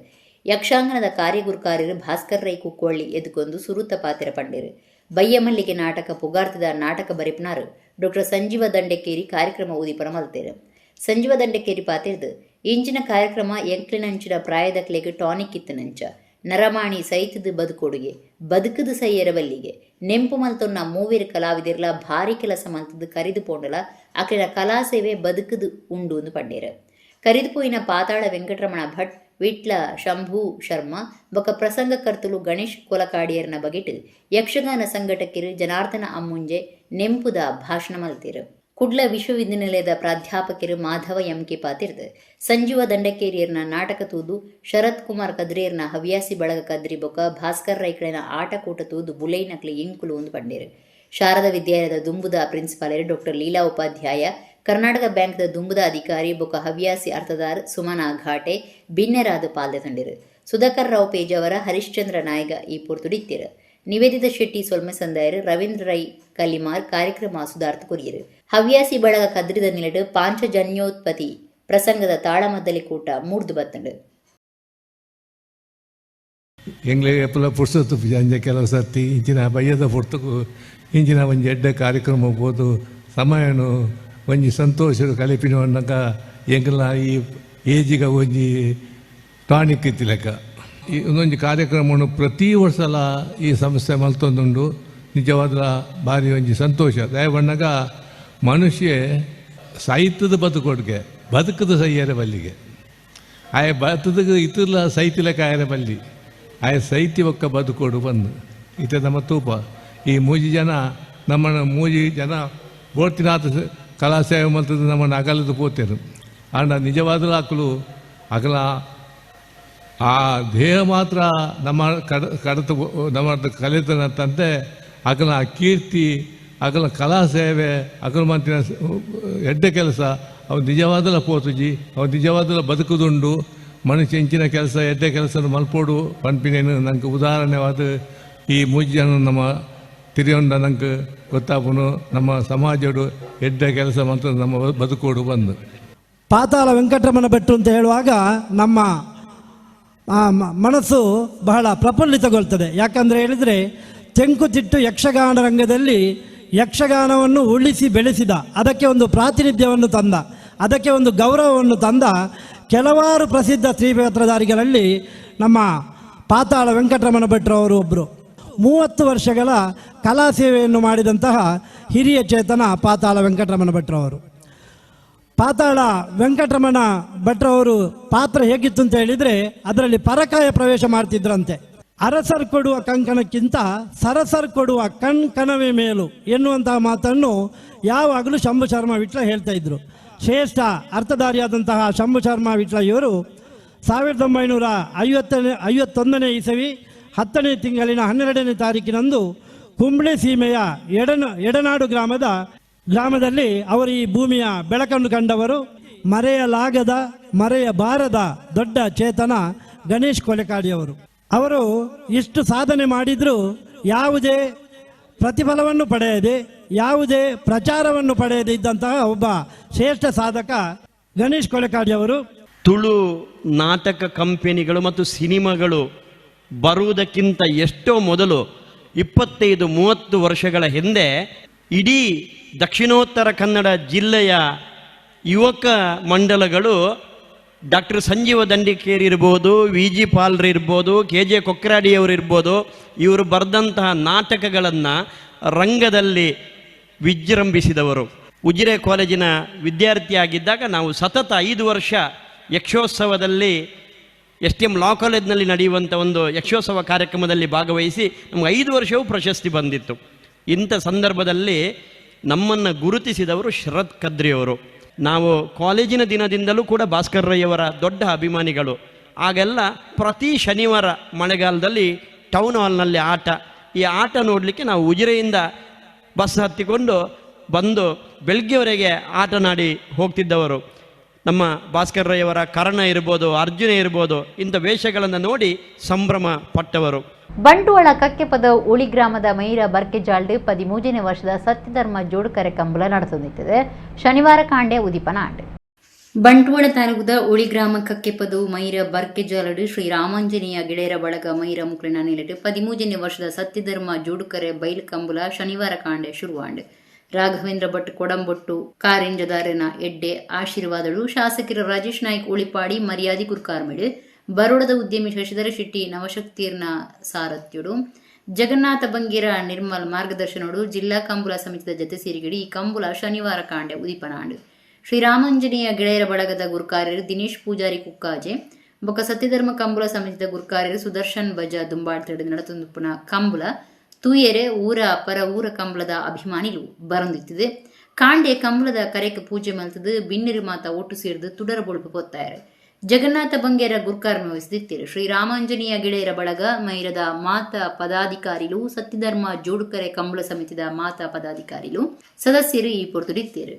ಯಕ್ಷಾಂಗಣದ ಕಾರ್ಯಗುರುಕಾರ್ಯರು ಭಾಸ್ಕರ್ ರೈ ಕುಕ್ಕೋಳ್ಳಿ ಎದುಕೊಂದು ಸುರುತ ಪಾತಿರ ಪಂಡೇರು. ಬಯ್ಯಮಲ್ಲಿಗೆ ನಾಟಕ ಪುಗಾರ್ತದ ನಾಟಕ ಬರಿಪನಾರು ಡಾಕ್ಟರ್ ಸಂಜೀವ ದಂಡಕೇರಿ ಕಾರ್ಯಕ್ರಮ ಉದಿಪನ ಮಲ್ತೇರು. ಸಂಜೀವ ದಂಡಕೇರಿ ಪಾತಿರ್ದು ಇಂಚಿನ ಕಾರ್ಯಕ್ರಮ ಎಂಕ್ಲಿನಂಚಿನ ಪ್ರಾಯದಕ್ಲೆಗ್ ಟಾನಿಕ್ ಇತ್ತನಂಚ ನರಮಾಣಿ ಸೈತದ ಬದುಕೊಡುಗೆ ಬದುಕದು ಸೈಯರಬಲ್ಲಿಗೆ ನೆಂಪು ಮಲ್ತೊನ್ನ ಮೂವೇರು ಕಲಾವಿದರ್ಲ ಭಾರಿ ಕೆಲಸ ಮಲ್ತದು ಕರಿದು ಪೋಂಡಲ ಅಕ್ಲಿನ ಕಲಾ ಸೇವೆ ಬದುಕದು ಉಂಡು ಎಂದು ಪಂಡೇರು. ಕರಿದು ಪೋಯಿನ ಪಾತಾಳ ವೆಂಕಟರಮಣ ಭಟ್, ವಿಟ್ಲ ಶಂಭು ಶರ್ಮಾ ಬೊಕ ಪ್ರಸಂಗಕರ್ತುಲು ಗಣೇಶ್ ಕೊಲಕಾಡಿಯರ್ನ ಬಗೆಟ್ ಯಕ್ಷಗಾನ ಸಂಘಟಕಿರು ಜನಾರ್ದನ ಅಮ್ಮುಂಜೆ ನೆಂಪುದ ಭಾಷಣ ಮಲ್ತೇರು. ಕುಡ್ಲ ವಿಶ್ವವಿದ್ಯಾನಿಲಯದ ಪ್ರಾಧ್ಯಾಪಕರು ಮಾಧವ ಎಂ ಕೆ ಪಾತಿರ್ದು ಸಂಜೀವ ದಂಡಕೇರಿಯರ್ನ ನಾಟಕ ತೂದು, ಶರತ್ ಕುಮಾರ್ ಕದ್ರಿಯರ್ನ ಹವ್ಯಾಸಿ ಬಳಗ ಕದ್ರಿ ಬೊಕ ಭಾಸ್ಕರ್ ರೈಕಳಿನ ಆಟಕೂಟ ತೂದು ಬುಲೈನಕ್ಲಿ ಇಂಕುಲು ಒಂದು ಪಂಡೇರು. ಶಾರದಾ ವಿದ್ಯಾಲಯದ ದುಂಬುದ ಪ್ರಿನ್ಸಿಪಾಲರು ಡಾಕ್ಟರ್ ಲೀಲಾ ಉಪಾಧ್ಯಾಯ, ಕರ್ನಾಟಕ ಬ್ಯಾಂಕ್ದ ದುಂಬುದ ಅಧಿಕಾರಿ ಬೊಕ ಹವ್ಯಾಸಿ ಅರ್ಥದಾರ್ ಸುಮನಾ ಘಾಟೆ ಬಿನ್ನೆರಾದ ಪಾಲ್ದೆ ತಂಡಿರು. ಸುಧಾಕರ್ ರಾವ್ ಪೇಜಾವರ, ಹರಿಶ್ಚಂದ್ರ ನಾಯಗ ಈ ಪೊರ್ತುಡಿತ್ತಿರು. ನಿವೇದಿತ ಶೆಟ್ಟಿ ಸೊಲ್ಮೆ ಸಂದಾಯರು, ರವೀಂದ್ರ ರೈ ಕಲಿಮಾರ್ ಕಾರ್ಯಕ್ರಮ ಸುಧಾರ್ಥ ಕೊರಿಯರು. ಹವ್ಯಾಸಿ ಬಳಗ ಕದ್ರಿದ ನಿಲಡು ಪಾಂಚಜನ್ಯೋತ್ಪತಿ ಪ್ರಸಂಗದ ತಾಳಮದ್ದಲಿ ಕೂಟ ಮೂರ್ದು ಬತ್ತಂಡು.
ಎಂಗ್ಲೆ ಪುಲ ಪುರ್ಸೊತ್ತು ಅಂಜೆ ಕೆಲವು ಸರ್ತಿ ಇಂಚಿನ ಬಯ್ಯದ ಪೊರ್ತುಗು ಇಂಚಿನ ಒಂಜಿ ಎಡ್ಡೆ ಕಾರ್ಯಕ್ರಮ ಪೋದು ಸಮಯನು ಒಂಜಿ ಸಂತೋಷ ಕಲಿಪಿನ ಎಂಕಲ್ನ ಈ ಏಜಿಗ ಒಂಜಿ ಟಾನಿಕ್ ಇತ್ತಿಲೆಕ್ಕ ಈ ಒಂದೊಂದು ಕಾರ್ಯಕ್ರಮವನ್ನು ಪ್ರತಿ ವರ್ಷಲ ಈ ಸಂಸ್ಥೆ ಮಲ್ತೊಂದುಂಡು. ನಿಜವಾದ ಭಾರಿ ಒಂಜಿ ಸಂತೋಷ. ದಯಬಣ್ಣಗ ಮನುಷ್ಯ ಸಾಹಿತ್ಯದ ಬದುಕೊಡ್ಗೆ ಬದುಕದ ಸೈಯರೆ ಬಲ್ಲಿಗೆ ಆಯ ಬದುಕ ಇತರ್ಲ ಸೈತಿಲಕ ಆಯರೆ ಬಲ್ಲಿ ಆಯ ಸೈತಿ ಒಕ್ಕ ಬದುಕೋಡು ಬಂದು ಇತ ನಮ್ಮ ತೂಪ ಈ ಮೂಜಿ ಜನ ನಮ್ಮನ್ನು ಮೂಜಿ ಜನ ಬೋಡ್ತಿನಾಥ ಕಲಾ ಸೇವೆ ಮಲ್ತದ್ದು ನಮ್ಮನ್ನು ಅಗಲದು ಪೋತೇರು. ಆಂಡ ನಿಜವಾದ ಅಕಲು ಅಗಲ ಆ ದೇಹ ಮಾತ್ರ ನಮ್ಮ ಕಡತ ನಮ್ಮ ಕಲಿತನಂತಂತೆ ಅಗಲ ಕೀರ್ತಿ ಅಗಲ ಕಲಾ ಸೇವೆ ಅಗಲ ಮಂತಿನ ಎಡ್ಡೆ ಕೆಲಸ ಅವು ನಿಜವಾದಲ ಪೋತುಜಿ ಅವು ನಿಜವಾದಲ ಬದುಕುದುಂಡು. ಮನುಷ್ಯ ಇಂಚಿನ ಕೆಲಸ ಎಡ್ಡೆ ಕೆಲಸ ಮಲ್ಪೋಡು ಪನ್ಪಿನೇನು ನಂಗೆ ಉದಾಹರಣೆವಾದ ಈ ಮೂಜಿ ಜನ ನಮ್ಮ ತಿರಿಯೊಂಡ ನಂಗೆ ಗೊತ್ತಾಪುನು ನಮ್ಮ ಸಮಾಜಡು ಎಡ್ಡೆ ಕೆಲಸ ಮತ್ತು ನಮ್ಮ ಬದುಕೋಡು ಬಂದು.
ಪಾತಾಳ ವೆಂಕಟರಮಣ ಭಟ್ರು ಅಂತ ಹೇಳುವಾಗ ನಮ್ಮ ಮನಸ್ಸು ಬಹಳ ಪ್ರಫುಲ್ಲಿತಗೊಳ್ತದೆ. ಯಾಕಂದರೆ ಹೇಳಿದರೆ ತೆಂಕುತಿಟ್ಟು ಯಕ್ಷಗಾನ ರಂಗದಲ್ಲಿ ಯಕ್ಷಗಾನವನ್ನು ಉಳಿಸಿ ಬೆಳೆಸಿದ, ಅದಕ್ಕೆ ಒಂದು ಪ್ರಾತಿನಿಧ್ಯವನ್ನು ತಂದ, ಅದಕ್ಕೆ ಒಂದು ಗೌರವವನ್ನು ತಂದ ಕೆಲವಾರು ಪ್ರಸಿದ್ಧ ಶ್ರೀಪಾತ್ರಧಾರಿಗಳಲ್ಲಿ ನಮ್ಮ ಪಾತಾಳ ವೆಂಕಟರಮಣ ಭಟ್ರು ಅವರು ಒಬ್ಬರು. 30 ವರ್ಷಗಳ ಕಲಾ ಸೇವೆಯನ್ನು ಮಾಡಿದಂತಹ ಹಿರಿಯ ಚೇತನ ಪಾತಾಳ ವೆಂಕಟರಮಣ ಭಟ್ರವರು. ಪಾತಾಳ ವೆಂಕಟರಮಣ ಭಟ್ರವರು ಪಾತ್ರ ಹೇಗಿತ್ತು ಅಂತ ಹೇಳಿದರೆ ಅದರಲ್ಲಿ ಪರಕಾಯ ಪ್ರವೇಶ ಮಾಡ್ತಿದ್ರಂತೆ. ಅರಸರ್ ಕೊಡುವ ಕಂಕಣಕ್ಕಿಂತ ಸರಸರ್ ಕೊಡುವ ಕಣ್ಕಣವೇ ಮೇಲು ಎನ್ನುವಂತಹ ಮಾತನ್ನು ಯಾವಾಗಲೂ ಶಂಭು ಶರ್ಮ ವಿಟ್ಲ ಹೇಳ್ತಾ ಇದ್ದರು. ಶ್ರೇಷ್ಠ ಅರ್ಥಧಾರಿಯಾದಂತಹ ಶಂಭು ಶರ್ಮ ವಿಟ್ಲ ಇವರು 1951ನೇ ಇಸವಿ 10ನೇ ತಿಂಗಳಿನ 12ನೇ ತಾರೀಕಿನಂದು ಕುಂಬ್ಳೆ ಸೀಮೆಯ ಎಡನಾಡು ಗ್ರಾಮದಲ್ಲಿ ಅವರು ಈ ಭೂಮಿಯ ಬೆಳಕನ್ನು ಕಂಡವರು. ಮರೆಯಲಾಗದ ಮರೆಯಬಾರದ ದೊಡ್ಡ ಚೇತನ ಗಣೇಶ್ ಕೊಲೆಕಾಡಿಯವರು. ಅವರು ಇಷ್ಟು ಸಾಧನೆ ಮಾಡಿದರೂ ಯಾವುದೇ ಪ್ರತಿಫಲವನ್ನು ಪಡೆಯದೆ, ಯಾವುದೇ ಪ್ರಚಾರವನ್ನು ಪಡೆಯದೆ ಇದ್ದಂತಹ ಒಬ್ಬ ಶ್ರೇಷ್ಠ ಸಾಧಕ ಗಣೇಶ್ ಕೊಲೆಕಾಡಿಯವರು.
ತುಳು ನಾಟಕ ಕಂಪನಿಗಳು ಮತ್ತು ಸಿನಿಮಾಗಳು ಬರುವುದಕ್ಕಿಂತ ಎಷ್ಟೋ ಮೊದಲು 25-30 ವರ್ಷಗಳ ಹಿಂದೆ ಇಡೀ ದಕ್ಷಿಣೋತ್ತರ ಕನ್ನಡ ಜಿಲ್ಲೆಯ ಯುವಕ ಮಂಡಲಗಳು ಡಾಕ್ಟರ್ ಸಂಜೀವ ದಂಡಿಕೇರಿ ಇರ್ಬೋದು, ವಿ ಜಿ ಪಾಲ್ರು ಇರ್ಬೋದು, ಕೆ ಜೆ ಕೊಕ್ರಾಡಿಯವರು ಇರ್ಬೋದು, ಇವರು ಬರೆದಂತಹ ನಾಟಕಗಳನ್ನು ರಂಗದಲ್ಲಿ ವಿಜೃಂಭಿಸಿದವರು. ಉಜಿರೆ ಕಾಲೇಜಿನ ವಿದ್ಯಾರ್ಥಿಯಾಗಿದ್ದಾಗ ನಾವು ಸತತ 5 ವರ್ಷ ಯಕ್ಷೋತ್ಸವದಲ್ಲಿ S T M ಲಾ ಕಾಲೇಜ್ನಲ್ಲಿ ನಡೆಯುವಂಥ ಒಂದು ಯಕ್ಷೋತ್ಸವ ಕಾರ್ಯಕ್ರಮದಲ್ಲಿ ಭಾಗವಹಿಸಿ ನಮಗೆ 5 ವರ್ಷವೂ ಪ್ರಶಸ್ತಿ ಬಂದಿತ್ತು. ಇಂಥ ಸಂದರ್ಭದಲ್ಲಿ ನಮ್ಮನ್ನು ಗುರುತಿಸಿದವರು ಶರತ್ ಕದ್ರಿಯವರು. ನಾವು ಕಾಲೇಜಿನ ದಿನದಿಂದಲೂ ಕೂಡ ಭಾಸ್ಕರ್ ರೈಯವರ ದೊಡ್ಡ ಅಭಿಮಾನಿಗಳು. ಆಗೆಲ್ಲ ಪ್ರತಿ ಶನಿವಾರ ಮಳೆಗಾಲದಲ್ಲಿ ಟೌನ್ ಹಾಲ್ನಲ್ಲಿ ಆಟ, ಈ ಆಟ ನೋಡಲಿಕ್ಕೆ ನಾವು ಉಜಿರೆಯಿಂದ ಬಸ್ ಹತ್ತಿಕೊಂಡು ಬಂದು ಬೆಳಗ್ಗೆವರೆಗೆ ಆಟನಾಡಿ ಹೋಗ್ತಿದ್ದವರು. ನಮ್ಮ ಭಾಸ್ಕರ್ ರೈಯವರ ಕರ್ಣ ಇರ್ಬೋದು, ಅರ್ಜುನ ಇರ್ಬೋದು, ಇಂಥ ವೇಷಗಳನ್ನು ನೋಡಿ ಸಂಭ್ರಮ ಪಟ್ಟವರು.
ಬಂಟುವಳ ಕಕ್ಕೆಪದ ಉಳಿ ಗ್ರಾಮದ ಮೈರ ಬರ್ಕೆಜಾಲ್ಡ್ 13ನೇ ವರ್ಷದ ಸತ್ಯಧರ್ಮ ಜೋಡುಕರೆ ಕಂಬಳ ನಡೆಸುತ್ತಿದೆ. ಶನಿವಾರ ಕಾಂಡೆ ಉದೀಪನ ಆಂಡೆ. ಬಂಟ್ವಾಳ ತಾಲೂಕದ ಉಳಿ ಗ್ರಾಮ ಕಕ್ಕೆಪದವು ಮೈರ ಬರ್ಕೆಜಾಲಡು ಶ್ರೀ ರಾಮಾಂಜನೇಯ ಗೆಳೆಯರ ಬಳಗ ಮೈರ ಮುಕ್ಳಿನ ನೆಲೆಟು 13ನೇ ವರ್ಷದ ಸತ್ಯಧರ್ಮ ಜೋಡುಕರೆ ಬೈಲ್ ಕಂಬುಲ ಶನಿವಾರ ಕಾಂಡೆ ಶುರುವಾಂಡೆ. ರಾಘವೇಂದ್ರ ಭಟ್ ಕೊಡಂಬೊಟ್ಟು ಕಾರಿಂಜದಾರನ ಎಡ್ಡೆ ಆಶೀರ್ವಾದಳು ಶಾಸಕರ ರಾಜೇಶ್ ನಾಯ್ಕ್ ಉಳಿಪಾಡಿ ಮರ್ಯಾದೆ ಕುರ್ಕಾರ್ಮಿಡು ಬರೋಡದ ಉದ್ಯಮಿ ಶಶಿಧರ ಶೆಟ್ಟಿ ನವಶಕ್ತಿರ್ನ ಸಾರಥ್ಯುಡು ಜಗನ್ನಾಥ ಬಂಗೇರ ನಿರ್ಮಲ್ ಮಾರ್ಗದರ್ಶನೋಡು ಜಿಲ್ಲಾ ಕಂಬುಲ ಸಮಿತಿದ ಜತೆ ಸೇರಿಗಡಿ ಈ ಕಂಬುಲ ಶನಿವಾರ ಕಾಂಡೆ ಉದೀಪನಾಂಡು. ಶ್ರೀರಾಮಾಂಜನೇಯ ಗೆಳೆಯರ ಬಳಗದ ಗುರುಕಾರ್ಯರು ದಿನೇಶ್ ಪೂಜಾರಿ ಕುಕ್ಕಾಜೆ ಬೊಕ್ಕ ಸತ್ಯಧರ್ಮ ಕಂಬುಲ ಸಮಿತಿದ ಗುರುಕಾರ್ಯರು ಸುದರ್ಶನ್ ಬಜಾ ದುಂಬಾಳ್ತಡೆ ನಡತುಂದುಪ್ಪುನ ಕಂಬುಲ ತೂಯೆರೆ ಊರ ಪರ ಊರ ಕಂಬಳದ ಅಭಿಮಾನಿಲು ಬರಂದಿತ್ತಿದೆ. ಕಾಂಡೆ ಕಂಬಳದ ಕರೆಕ್ ಪೂಜೆ ಮಲ್ತದು ಬಿನ್ನಿರು ಮಾತ ಒಟ್ಟು ಸೇರಿದು ತುಡರ ಬೊಳುಪು ಪೊತ್ತಾಯರು. ಜಗನ್ನಾಥ ಬಂಗೇರ ಗುರ್ಕಾರ್ಮ ವಹಿಸಿದಿತ್ತಿರು. ಶ್ರೀರಾಮಾಂಜನೇಯ ಗೆಳೆಯರ ಬಳಗ ಮೈರದ ಮಾತಾ ಪದಾಧಿಕಾರಿಲು ಸತ್ಯಧರ್ಮ ಜೋಡುಕರೆ ಕಂಬಳ ಸಮಿತಿದ ಮಾತಾ ಪದಾಧಿಕಾರಿಲು ಸದಸ್ಯರು ಈ ಪೊರ್ತುಡಿತ್ತೇರು.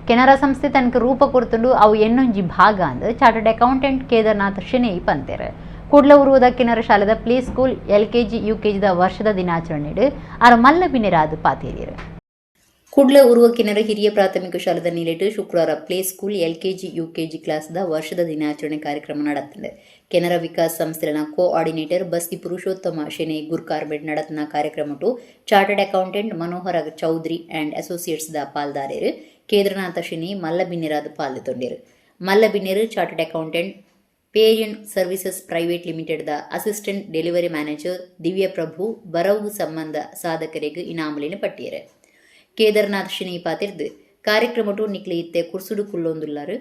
ಕೆನರಾ ಸಂಸ್ಥೆ ತನಕ ರೂಪ ಕೊಡ್ತುಂಡು ಅವು ಎನ್ನೊಂಜಿ ಭಾಗ ಅಂದ್ ಚಾರ್ಟರ್ಡ್ ಅಕೌಂಟೆಂಟ್ ಕೇದಾರನಾಥ್ ಶೆಣೈ ಪಂತೇರು. ಕುಡ್ಲ ಉರುವದ ಕೆನರಾ ಶಾಲೆದ play school LKG ಯುಕೆಜಿದ ವರ್ಷದ ದಿನಾಚರಣೆಡು ಆರ ಮಲ್ಲ ಬಿನೆರಾದ ಪಾತೇರಿಯರು. ಕುಡ್ಲ ಉರುವ ಕೆನರಾ ಹಿರಿಯ ಪ್ರಾಥಮಿಕ ಶಾಲೆದ ನಿಲೆಟು ಶುಕ್ರವಾರ play school LKG UKG ಕ್ಲಾಸ್ದ ವರ್ಷದ ದಿನಾಚರಣೆ ಕಾರ್ಯಕ್ರಮ ನಡೆತಂಡೆ. ಕೆನರಾ ವಿಕಾಸ್ ಸಂಸ್ಥೆನ ಕೋಆರ್ಡಿನೇಟರ್ ಬಸ್ತಿ Purushottama Shenoy ಗುರ್ಕಾರ್ಬೆಡ್ ನಡತನ ಕಾರ್ಯಕ್ರಮಟು chartered accountant Manohara Chaudhary and ಅಸೋಸಿಯೇಟ್ಸ್ದ ಪಾಲ್ದಾರೇರು Kedarnath Shenoy ಮಲ್ಲಬಿನ್ನೆರಾದ ಪಾಲ್ದೊಂಡೇರು. ಮಲ್ಲಬಿನ್ನೆರು chartered accountant Parian services private limited the assistant delivery manager Divya Prabhu ಬರವು ಸಂಬಂಧ ಸಾಧಕರಿಗೆ ಇನಾಮಲಿನ ಪಟ್ಟಿಯರು. ಕೇದಾರನಾಥ್ ಶೆಣೈ ಪಾತಿರ್ದು ಕಾರ್ಯಕ್ರಮಟು ನಿಕ್ಲೆ ಇತ್ತೆ ಕುರ್ಸುಡು ಕುಲ್ಲೊಂದುಲ್ಲಾರು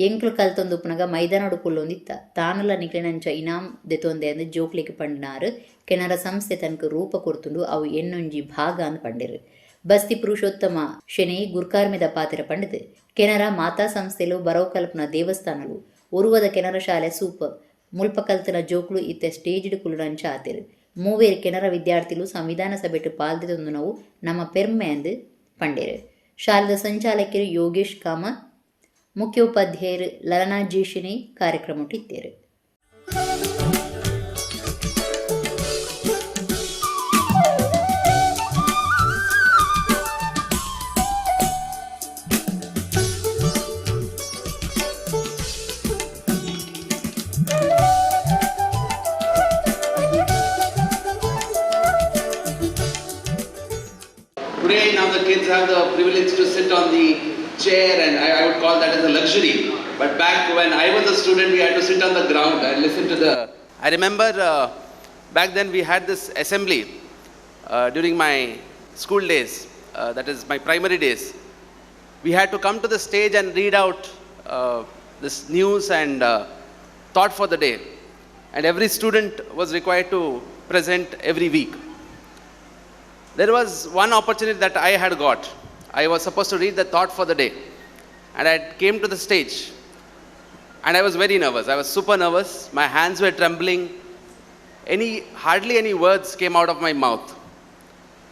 ಎಂಕ್ಲು ಕಲ್ತೊಂದುಪ್ಪನಗ ಮೈದಾನಡು ಕುಲ್ಲೊಂದಿತ್ತ ತಾನುಲ ನಿಕ್ಲೆನಂಚ ಇನಾಮ್ ದೆತೊಂದೆ ಅಂದು ಜೋಕ್ಲಿಗೆ ಪಂಡಿನಾರು. ಕೆನರಾ ಸಂಸ್ಥೆ ತನಕ ರೂಪ ಕೊರ್ತುಂಡು ಅವು ಎನ್ನೊಂಜಿ ಭಾಗ ಅಂದ್ ಪಂಡಿರು. ಬಸ್ತಿ ಪುರುಷೋತ್ತಮ ಶೆಣೈ ಗುರ್ಕಾರ್ಮೆದ ಪಾತಿರ ಪಂಡಿತು ಕೆನರಾ ಮಾತಾ ಸಂಸ್ಥೆಲು ಬರವು ಕಲ್ಪನ ದೇವಸ್ಥಾನಲು ಉರುವದ ಕೆನರಾ ಶಾಲೆ ಸೂಪರ್ ಮುಲ್ಪ ಕಲ್ತನ ಜೋಕ್ಲು ಇತ್ತೆ ಸ್ಟೇಜ್ಡ್ ಕುಲ್ಲುನಂಚ ಆತಿರು. ಮೂವೇರು ಕೆನರಾ ವಿದ್ಯಾರ್ಥಿಲು ಸಂವಿಧಾನ ಸಭೆಟು ಪಾಲ್ದಿತೊಂದು ನಾವು ನಮ್ಮ ಪೆರ್ಮೆ ಅಂದು ಪಂಡೇರು. ಶಾಲೆದ ಸಂಚಾಲಕರು ಯೋಗೇಶ್ ಕಾಮತ್ ಮುಖ್ಯೋಪಾಧ್ಯಾಯರು ಲಲನಾ ಜೆ ಶೆಣೈ ಕಾರ್ಯಕ್ರಮ ಇತ್ತೇರು.
Today, now the kids have the privilege to sit on the chair, and I would call that as a luxury. But back when I was a student, we had to sit on the ground and listen to the... I remember back then we had this assembly during my school days, that is my primary days. We had to come to the stage and read out this news and thought for the day. And every student was required to present every week. There was one opportunity that I had got. I was supposed to read the thought for the day. And I came to the stage. And I was very nervous. I was super nervous. My hands were trembling. Hardly any words came out of my mouth.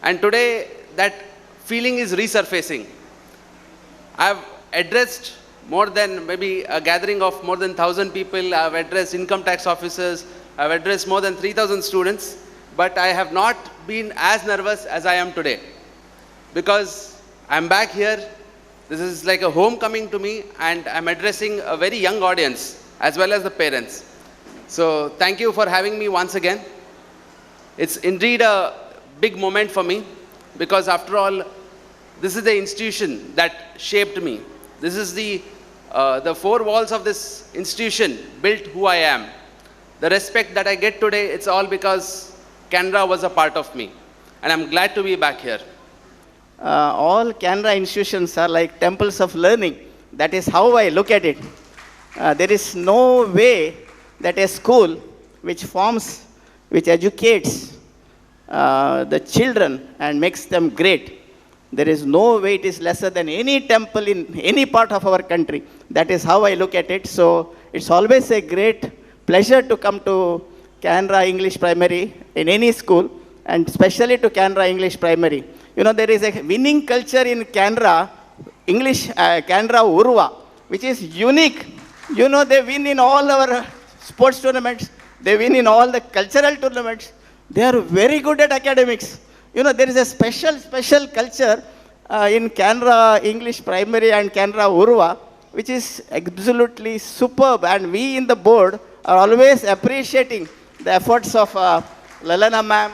And today, that feeling is resurfacing. I've addressed more than maybe a gathering of more than 1,000 people. I've addressed income tax officers. I've addressed more than 3,000 students. But I have not been as nervous as I am today. Because I'm back here. This is like a homecoming to me, and I'm addressing a very young audience as well as the parents. So thank you for having me once again. It's indeed a big moment for me, because after all, this is the institution that shaped me. This is the four walls of this institution built who I am. The respect that I get today, it's all because Canara was a part of me, and I'm glad to be back here.
All Canara institutions are like temples of learning. That is how I look at it. There is no way that a school which forms, which educates the children and makes them great, there is no way it is lesser than any temple in any part of our country. That is how I look at it. So it's always a great pleasure to come to Canara English Primary in any school, and especially to Canara English Primary. There is a winning culture in Canara English, Canara Urwa, which is unique. They win in all our sports tournaments. They win in all the cultural tournaments. They are very good at academics. There is a special culture in Canara English Primary and Canara Urwa, which is absolutely superb. And we in the board are always appreciating the efforts of Lalana ma'am,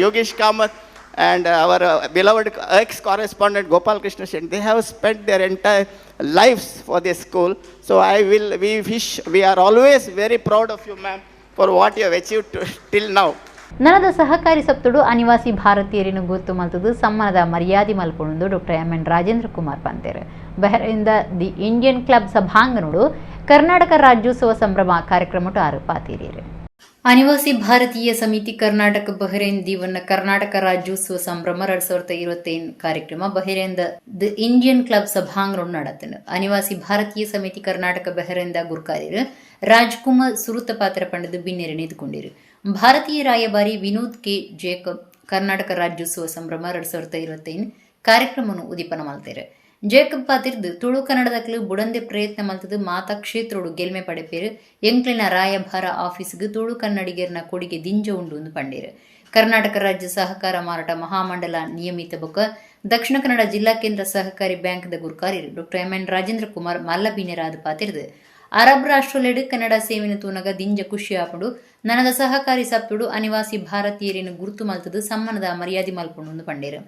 Yogesh Kamath, and our beloved ex-correspondent Gopal Krishna Shetty. They have spent their entire lives for this school. So I will, we wish, we are always very proud of you, ma'am, for what you have achieved till now.
ನನದ ಸಹಕಾರಿ ಸಪ್ತುಡು ಅನಿವಾಸಿ ಭಾರತೀಯರಿನ ಗುರ್ತು ಮಲ್ತದು ಸಮ್ಮಾನದ ಮರ್ಯಾದೆ ಮಲ್ಪೊಂದು doctor M N Rajendra Kumar ಪಂತೇರು. ಬಹರೈನ್ದ the Indian club ಸಭಾಂಗಣುಡು Karnataka Rajyotsava ಸಂಭ್ರಮ ಕಾರ್ಯಕ್ರಮಟು ಆರು ಪಾತೀರಿಯರು. ಅನಿವಾಸಿ ಭಾರತೀಯ ಸಮಿತಿ ಕರ್ನಾಟಕ ಬಹರೇನ್ ದೀವನ್ನ ಕರ್ನಾಟಕ ರಾಜ್ಯೋತ್ಸವ ಸಂಭ್ರಮ 2025 ಕಾರ್ಯಕ್ರಮ ಬಹರೇನ್ದ the Indian club ಸಭಾಂಗಣ നടത്തുന്നു. ಅನಿವಾಸಿ ಭಾರತೀಯ ಸಮಿತಿ ಕರ್ನಾಟಕ ಬಹರೇನ್ದ ಗುರ್ಕಾರ್ಯರು ರಾಜ್ಕುಮಾರ್ ಸುರುತ ಪಾತ್ರ ಪಂಡದು ಬಿನ್ನೆರೆ ನಿಂತುಕೊಂಡಿರು. ಭಾರತೀಯ ರಾಯಭಾರಿ ವಿನೋದ್ ಕೆ ಜೇಕಬ್ ಕರ್ನಾಟಕ ರಾಜ್ಯೋತ್ಸವ ಸಂಭ್ರಮ 2025 ಕಾರ್ಯಕ್ರಮವನ್ನು ಉದೀಪನ ಮಲ್ತೇರು. ಜೇಕಬ್ ಪಾತಿರ್ದು ತುಳು ಕನ್ನಡದಕ್ಲು ಬುಡಂದೆ ಪ್ರಯತ್ನ ಮಲ್ತದು ಮಾತಾ ಕ್ಷೇತ್ರೋಡು ಗೆಲ್ಮೆ ಪಡೆಪೇರು ಎಂಕ್ಲಿನ ರಾಯಭಾರ ಆಫೀಸ್ಗೆ ತುಳು ಕನ್ನಡಿಗರ್ನ ಕೊಡುಗೆ ದಿಂಜ ಉಂಡು ಎಂದು ಪಂಡೇರು. ಕರ್ನಾಟಕ ರಾಜ್ಯ ಸಹಕಾರ ಮಾರಾಟ ಮಹಾಮಂಡಲ ನಿಯಮಿತ ಬೊಕ್ಕ ದಕ್ಷಿಣ ಕನ್ನಡ ಜಿಲ್ಲಾ ಕೇಂದ್ರ ಸಹಕಾರಿ ಬ್ಯಾಂಕ್ದ ಗುರ್ಕಾರ್ಯರು doctor M N Rajendra Kumar ಮಲ್ಲಬೀನರಾದ ಪಾತಿರ್ದು Arab ರಾಷ್ಟ್ರಲೆಡು Kannada ಸೇವಿನ ತೂನಗ ದಿಂಜ ಖುಷಿ ಆಪುಂಡು. ನನದ ಸಹಕಾರಿ ಸಪ್ಪುಡು ಅನಿವಾಸಿ ಭಾರತೀಯರಿನ ಗುರುತು ಮಲ್ತದು ಸಮ್ಮಾನದ ಮರ್ಯಾದೆ ಮಲ್ಪುಂಡು ಪಂಡೇರು.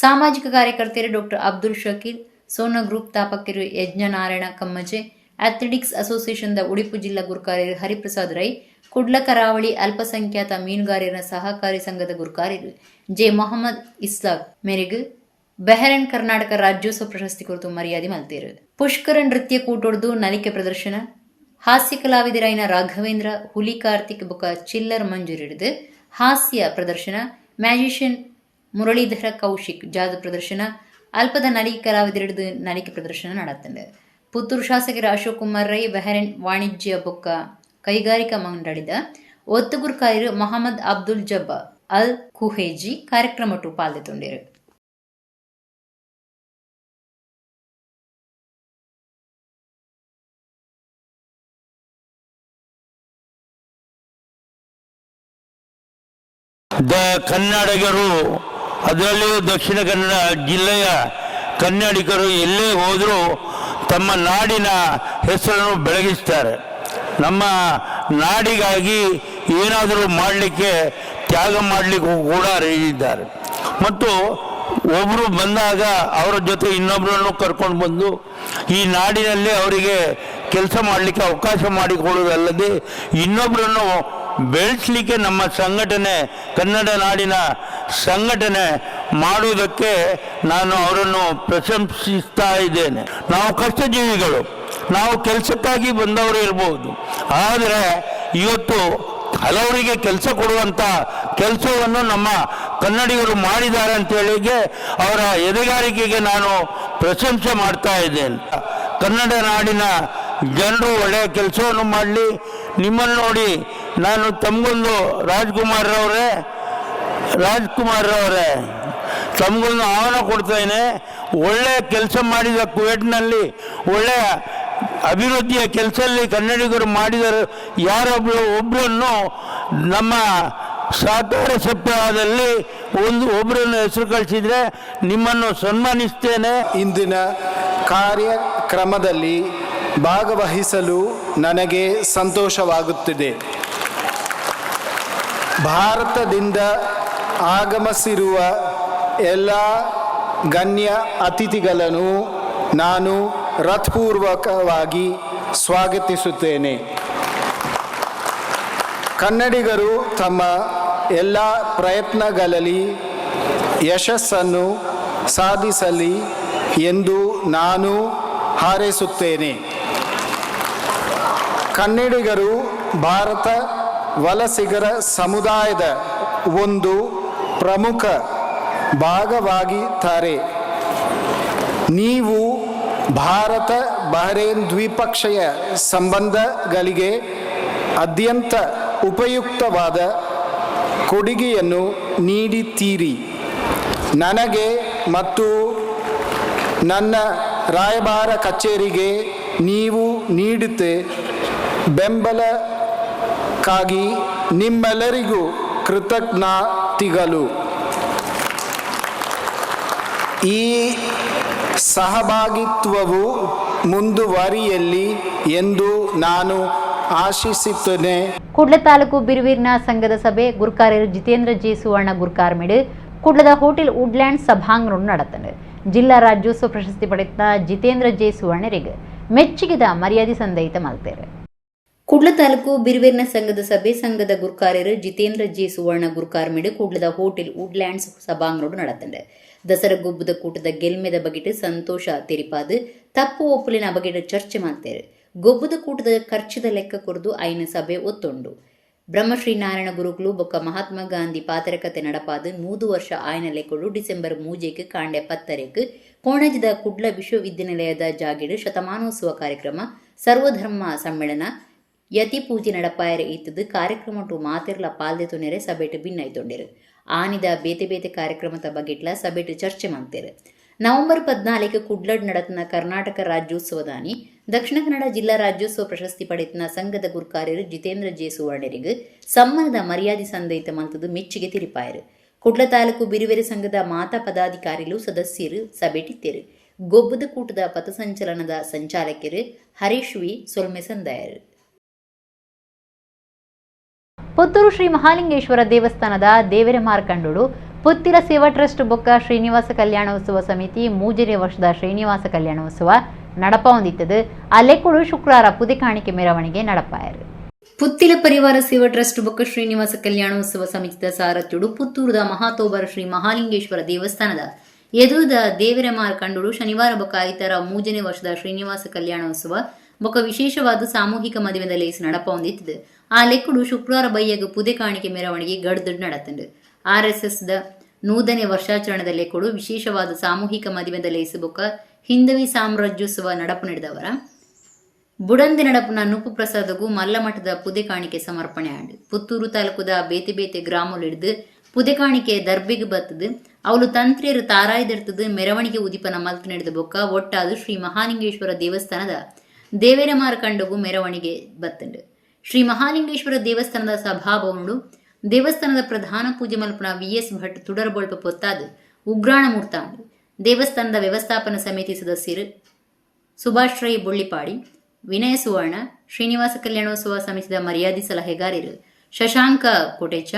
ಸಾಮಾಜಿಕ ಕಾರ್ಯಕರ್ತೆಯರು ಡಾಕ್ಟರ್ ಅಬ್ದುಲ್ ಶಕೀಲ್, ಸೋನ ಗ್ರೂಪ್ ತಾಪಕರು ಯಜ್ಞನಾರಾಯಣ ಕಮ್ಮಜೆ, ಅಥ್ಲೆಟಿಕ್ಸ್ ಅಸೋಸಿಯೇಷನ್ದ ಉಡುಪಿ ಜಿಲ್ಲಾ ಗುರ್ಕಾರ್ಯರು ಹರಿಪ್ರಸಾದ್ ರೈ, ಕುಡ್ಲ ಕರಾವಳಿ ಅಲ್ಪಸಂಖ್ಯಾತ ಮೀನುಗಾರರ ಸಹಕಾರಿ ಸಂಘದ ಗುರ್ಕಾರ್ಯರು ಜೆ ಮೊಹಮ್ಮದ್ ಇಸ್ಲಾಕ್ ಮೇರೆಗೆ ಬೆಹರನ್ ಕರ್ನಾಟಕ ರಾಜ್ಯೋತ್ಸವ ಪ್ರಶಸ್ತಿ ಕುರಿತು ಮರ್ಯಾದೆ ಮಲ್ತೇರು. ಪುಷ್ಕರ ನೃತ್ಯ ಕೂಟೊಡ್ದು ನಲಿಕೆ ಪ್ರದರ್ಶನ, ಹಾಸ್ಯ ಕಲಾವಿದರಾಯಿನ ರಾಘವೇಂದ್ರ, ಹುಲಿ ಕಾರ್ತಿಕ್ ಬೊಕ ಚಿಲ್ಲರ್ ಮಂಜೂರಿಡಿದು ಹಾಸ್ಯ ಪ್ರದರ್ಶನ, ಮ್ಯಾಜಿಷಿಯನ್ ಮುರಳೀಧರ ಕೌಶಿಕ್ ಜಾದು ಪ್ರದರ್ಶನ, ಅಲ್ಪದ ನಲಿಕೆ ಕಲಾವಿದರಿಡಿದು ನಲಿಕೆ ಪ್ರದರ್ಶನ നടത്തുന്നുണ്ട്. ಪುತ್ತೂರು ಶಾಸಕರ ಅಶೋಕ್ ಕುಮಾರ್ ರೈ, ಬೆಹರೆನ್ ವಾಣಿಜ್ಯ ಬೊಕ್ಕ ಕೈಗಾರಿಕಾ ಮಂಡಳಿದ ಒತ್ತುಗುರ್ಕಾಯರು ಮೊಹಮ್ಮದ್ ಅಬ್ದುಲ್ ಜಬ್ಬಾ ಅಲ್ ಕುಹೇಜಿ ಕಾರ್ಯಕ್ರಮಟು ಪಾಲ್ಗೊಂಡಿರು.
ಕನ್ನಡಿಗರು, ಅದರಲ್ಲಿಯೂ ದಕ್ಷಿಣ ಕನ್ನಡ ಜಿಲ್ಲೆಯ ಕನ್ನಡಿಗರು ಎಲ್ಲೇ ಹೋದರೂ ತಮ್ಮ ನಾಡಿನ ಹೆಸರನ್ನು ಬೆಳಗಿಸ್ತಾರೆ. ನಮ್ಮ ನಾಡಿಗಾಗಿ ಏನಾದರೂ ಮಾಡಲಿಕ್ಕೆ, ತ್ಯಾಗ ಮಾಡಲಿಕ್ಕೂ ಕೂಡ ರೆಡಿಯಿದ್ದಾರೆ. ಮತ್ತು ಒಬ್ಬರು ಬಂದಾಗ ಅವರ ಜೊತೆ ಇನ್ನೊಬ್ಬರನ್ನು ಕರ್ಕೊಂಡು ಬಂದು ಈ ನಾಡಿನಲ್ಲಿ ಅವರಿಗೆ ಕೆಲಸ ಮಾಡಲಿಕ್ಕೆ ಅವಕಾಶ ಮಾಡಿಕೊಡುವುದಲ್ಲದೆ ಇನ್ನೊಬ್ಬರನ್ನು ಬೆಳೆಸಲಿಕ್ಕೆ ನಮ್ಮ ಸಂಘಟನೆ, ಕನ್ನಡ ನಾಡಿನ ಸಂಘಟನೆ ಮಾಡುವುದಕ್ಕೆ ನಾನು ಅವರನ್ನು ಪ್ರಶಂಸಿಸ್ತಾ ಇದ್ದೇನೆ. ನಾವು ಕಷ್ಟಜೀವಿಗಳು, ನಾವು ಕೆಲಸಕ್ಕಾಗಿ ಬಂದವರು ಇರ್ಬೋದು, ಆದರೆ ಇವತ್ತು ಹಲವರಿಗೆ ಕೆಲಸ ಕೊಡುವಂಥ ಕೆಲಸವನ್ನು ನಮ್ಮ ಕನ್ನಡಿಗರು ಮಾಡಿದ್ದಾರೆ ಅಂತೇಳಿಗೆ ಅವರ ಎದೆಗಾರಿಕೆಗೆ ನಾನು ಪ್ರಶಂಸೆ ಮಾಡ್ತಾ ಇದ್ದೇನೆ. ಕನ್ನಡ ನಾಡಿನ ಜನರು ಒಳ್ಳೆಯ ಕೆಲಸವನ್ನು ಮಾಡಲಿ. ನಿಮ್ಮನ್ನು ನೋಡಿ ನಾನು ತಮಗೊಂದು ರಾಜ್ಕುಮಾರ್ ರವರೇ ತಮಗೊಂದು ಆಹ್ವಾನ ಕೊಡ್ತೇನೆ. ಒಳ್ಳೆಯ ಕೆಲಸ ಮಾಡಿದ ಕುವೇಟ್ನಲ್ಲಿ ಒಳ್ಳೆಯ ಅಭಿವೃದ್ಧಿಯ ಕೆಲಸದಲ್ಲಿ ಕನ್ನಡಿಗರು ಮಾಡಿದರು ಯಾರೊಬ್ಬರು ಒಬ್ಬರನ್ನು ನಮ್ಮ ಸಹಕಾರ ಸಪ್ತಾಹದಲ್ಲಿ ಒಬ್ಬರನ್ನು ಹೆಸರು ಕಳಿಸಿದರೆ ನಿಮ್ಮನ್ನು ಸನ್ಮಾನಿಸ್ತೇನೆ.
ಇಂದಿನ ಕಾರ್ಯಕ್ರಮದಲ್ಲಿ ಭಾಗವಹಿಸಲು ನನಗೆ ಸಂತೋಷವಾಗುತ್ತಿದೆ. ಭಾರತದಿಂದ ಆಗಮಿಸಿರುವ ಎಲ್ಲ ಗಣ್ಯ ಅತಿಥಿಗಳನ್ನು ನಾನು ಹೃತ್ಪೂರ್ವಕವಾಗಿ ಸ್ವಾಗತಿಸುತ್ತೇನೆ. ಕನ್ನಡಿಗರು ತಮ್ಮ ಎಲ್ಲ ಪ್ರಯತ್ನಗಳಲ್ಲಿ ಯಶಸ್ಸನ್ನು ಸಾಧಿಸಲಿ ಎಂದು ನಾನು ಹಾರೈಸುತ್ತೇನೆ. ಕನ್ನಡಿಗರು ಭಾರತ ವಲಸಿಗರ ಸಮುದಾಯದ ಒಂದು ಪ್ರಮುಖ ಭಾಗವಾಗಿದ್ದಾರೆ. ನೀವು ಭಾರತ ಬಹರೇನ್ ದ್ವಿಪಕ್ಷೀಯ ಸಂಬಂಧಗಳಿಗೆ ಅತ್ಯಂತ ಉಪಯುಕ್ತವಾದ ಕೊಡುಗೆಯನ್ನು ನೀಡುತ್ತೀರಿ. ನನಗೆ ಮತ್ತು ನನ್ನ ರಾಯಭಾರ ಕಚೇರಿಗೆ ನೀವು ನೀಡುತ್ತ ಬೆಂಬಲಕ್ಕಾಗಿ ನಿಮ್ಮೆಲ್ಲರಿಗೂ ಕೃತಜ್ಞತೆಗಳು. ಈ ಸಹಭಾಗಿತ್ವವು ಮುಂದುವರಿಯಲಿ ಎಂದು ನಾನು ಆಶಿಸುತ್ತೇನೆ.
ಕುಡ್ಲ ತಾಲೂಕು ಬಿರುವೀರ್ನ ಸಂಘದ ಸಭೆ ಗುರ್ಕಾರ್ಯರು ಜಿತೇಂದ್ರ ಜಿ ಸುವರ್ಣ ಗುರ್ಕಾರ್ಮಿಡು ಕುಡ್ಲದ ಹೋಟೆಲ್ ವುಡ್ಲ್ಯಾಂಡ್ ಸಭಾಂಗಣ നടത്തുന്നത്. ಜಿಲ್ಲಾ ರಾಜ್ಯೋತ್ಸವ ಪ್ರಶಸ್ತಿ ಪಡೆದ ಜಿತೇಂದ್ರ ಜೆ ಸುವರ್ಣರಿಗೆ ಮೆಚ್ಚುಗೆದ ಮರ್ಯಾದೆ ಸಂದಯಿತ ಮಲ್ತೇರೆ. ಕುಡ್ಲ ತಾಲೂಕು ಬಿರುವೀರ್ನ ಸಂಘದ ಸಭೆ ಸಂಘದ ಗುರ್ಕಾರ್ಯರು ಜಿತೇಂದ್ರ ಜಿ ಸುವರ್ಣ ಗುರ್ಕಾರ್ಮಿಡು ಕುಡ್ಲದ ಹೋಟೆಲ್ ವುಡ್ಲ್ಯಾಂಡ್ಸ್ ಸಭಾಂಗಣ നടത്തുന്നത്. ದಸರಾ ಗೊಬ್ಬದ ಕೂಟದ ಗೆಲ್ಮೆದ ಬಗೆಟ್ ಸಂತೋಷ ತೆರಿಪಾದು ತಪ್ಪು ಒಪ್ಪುಲಿನ ಬಗೆಟ್ ಚರ್ಚೆ ಮಾಡ್ತೇವೆ. ಗೊಬ್ಬದ ಕೂಟದ ಖರ್ಚದ ಲೆಕ್ಕ ಕೊರದು ಐನ ಸಭೆ ಒತ್ತೊಂಡು. ಬ್ರಹ್ಮಶ್ರೀ ನಾರಾಯಣ ಗುರುಕುಲು ಬೊಕ್ಕ ಮಹಾತ್ಮ ಗಾಂಧಿ ಪಾತ್ರಕತೆ ನಡಪಾದು 100 ವರ್ಷ ಆಯ್ನ ಲೆಕ್ಕಡು ಡಿಸೆಂಬರ್ 3 ಕಾಂಡೆ 10 ಕೋಣಜಿದ ಕುಡ್ಲ ವಿಶ್ವವಿದ್ಯಾನಿಲಯದ ಜಾಗಿಡು ಶತಮಾನೋತ್ಸವ ಕಾರ್ಯಕ್ರಮ ಸರ್ವಧರ್ಮ ಸಮ್ಮೇಳನ ಯತಿ ಪೂಜೆ ನಡಪಾಯರ ಇತ್ತದು ಕಾರ್ಯಕ್ರಮ ಟು ಮಾತಿರ್ಲ ಪಾಲ್ದೆ ತುನೆರೆ ಸಭೆಟು ಭಿನ್ನೈತೊಂಡಿರು. ಆನಿದ ಬೇತೆ ಬೇತೆ ಕಾರ್ಯಕ್ರಮದ ಬಗೆಟ್ಲ ಸಭೆಟು ಚರ್ಚೆ ಮಾಡ್ತೇರು. ನವೆಂಬರ್ 14 ಕುಡ್ಲಡ್ നടത്തുന്ന ಕರ್ನಾಟಕ ರಾಜ್ಯೋತ್ಸವದಾನಿ ದಕ್ಷಿಣ ಕನ್ನಡ ಜಿಲ್ಲಾ ರಾಜ್ಯೋತ್ಸವ ಪ್ರಶಸ್ತಿ ಪಡೆದ ಸಂಘದ ಗುರ್ಕಾರ್ಯರು ಜಿತೇಂದ್ರ ಜೆ ಸುವರ್ಣರಿಗೆ ಸಮ್ಮಾನದ ಮರ್ಯಾದೆ ಸಂದಯಿತ ಮಲ್ತದು ಮೆಚ್ಚುಗೆ ತಿರಿಪಾಯರು. ಕುಡ್ಲ ತಾಲೂಕು ಬಿರುವೆರೆ ಸಂಘದ ಮಾತಾ ಪದಾಧಿಕಾರಿಲು ಸದಸ್ಯರು ಸಭೆಟಿತ್ತೇರು. ಗೊಬ್ಬದ ಕೂಟದ ಪಥಸಂಚಲನದ ಸಂಚಾಲಕರು ಹರೀಶ್ ವಿ ಸೊಲ್ಮೆ ಸಂದಾಯರು. ಪುತ್ತೂರು ಶ್ರೀ ಮಹಾಲಿಂಗೇಶ್ವರ ದೇವಸ್ಥಾನದ ದೇವರ ಮಾರ್ಕಂಡೋಡು ಪುತ್ತಿಲ ಸೇವಾ ಟ್ರಸ್ಟ್ ಬೊಕ್ಕ ಶ್ರೀನಿವಾಸ ಕಲ್ಯಾಣೋತ್ಸವ ಸಮಿತಿ 3ನೇ ವರ್ಷದ ಶ್ರೀನಿವಾಸ ಕಲ್ಯಾಣೋತ್ಸವ ನಡಪ ಹೊಂದಿತ್ತದು. ಅಲ್ಲೆಕ್ಕೂಡು ಶುಕ್ರವಾರ ಪುದೆ ಕಾಣಿಕೆ ಮೆರವಣಿಗೆ ನಡಪಾಯರು. ಪುತ್ತಿಲ ಪರಿವಾರ ಸೇವಾ ಟ್ರಸ್ಟ್ ಬೊಕ್ಕ ಶ್ರೀನಿವಾಸ ಕಲ್ಯಾಣೋತ್ಸವ ಸಮಿತಿದ ಸಾರಥ್ಯುಡು ಪುತ್ತೂರುದ ಮಹಾತೋಬರ ಶ್ರೀ ಮಹಾಲಿಂಗೇಶ್ವರ ದೇವಸ್ಥಾನದ ಎದುರುದ ದೇವರ ಮಾರ್ಕಂಡೋಡು ಶನಿವಾರ ಬೊಕ್ಕ ಐತರ 3ನೇ ವರ್ಷದ ಶ್ರೀನಿವಾಸ ಕಲ್ಯಾಣೋತ್ಸವ ಬೊಕ್ಕ ವಿಶೇಷವಾದ ಸಾಮೂಹಿಕ ಮದುವೆದ ಲೇಸ್ ನಡಪ ಹೊಂದಿತ್ತದು. ಆ ಲೆಕ್ಕುಡು ಶುಕ್ರವಾರ ಬಯ್ಯಗ ಪುದೆ ಕಾಣಿಕೆ ಮೆರವಣಿಗೆ ಗಡ್ದಡ್ ನಡತಂಡು. ಆರ್ಎಸ್ಎಸ್ the 100ನೇ ವರ್ಷಾಚರಣೆದ ಲೆಕ್ಕುಡು ವಿಶೇಷವಾದ ಸಾಮೂಹಿಕ ಮದುವೆದ ಲೇಸ್ ಬೊಕ್ಕ ಹಿಂದವಿ ಸಾಮ್ರಾಜ್ಯೋತ್ಸವ ನಡಪು ನಡೆದವರ ಬುಡಂದಿ ನಡಪುನ ನುಪ್ಪು ಪ್ರಸಾದಗೂ ಮಲ್ಲಮಠದ ಪುದೆ ಕಾಣಿಕೆ ಸಮರ್ಪಣೆ ಆಂಡು. ಪುತ್ತೂರು ತಾಲೂಕುದ ಬೇತೆ ಬೇತೆ ಗ್ರಾಮಗಳು ಹಿಡಿದು ಪುದೆ ಕಾಣಿಕೆ ದರ್ಬೆಗೆ ಬತ್ತದು ಅವಳು ತಂತ್ರಿಯರು ತಾರಾಯ್ದಿರ್ತದು ಮೆರವಣಿಗೆ ಉದಿಪನ ಮಲ್ತು ನಡೆದ ಬೊಕ್ಕ ಒಟ್ಟಾದು ಶ್ರೀ ಮಹಾಲಿಂಗೇಶ್ವರ ದೇವಸ್ಥಾನದ ದೇವೇರಮಾರ ಕಂಡಗೂ ಮೆರವಣಿಗೆ ಬತ್ತಂಡು. ಶ್ರೀ ಮಹಾಲಿಂಗೇಶ್ವರ ದೇವಸ್ಥಾನದ ಸಭಾಭವನುಡು ದೇವಸ್ಥಾನದ ಪ್ರಧಾನ ಪೂಜೆ ಮಲ್ಪನ ವಿ.ಎಸ್. ಭಟ್ ತುಡರ್ಬೊಳ್ಪ ಪೊತ್ತಾದು ಉಗ್ರಾಣ ಮೂರ್ತಾಂಡು. ದೇವಸ್ಥಾನದ ವ್ಯವಸ್ಥಾಪನಾ ಸಮಿತಿ ಸದಸ್ಯರು ಸುಭಾಷ್ ರೈ ಬೊಳ್ಳಿಪಾಡಿ, ವಿನಯ ಸುವರ್ಣ, ಶ್ರೀನಿವಾಸ ಕಲ್ಯಾಣೋತ್ಸವ ಸಮಿತಿದ ಮರ್ಯಾದೆ ಸಲಹೆಗಾರರು ಶಶಾಂಕ ಕೋಟೇಚ,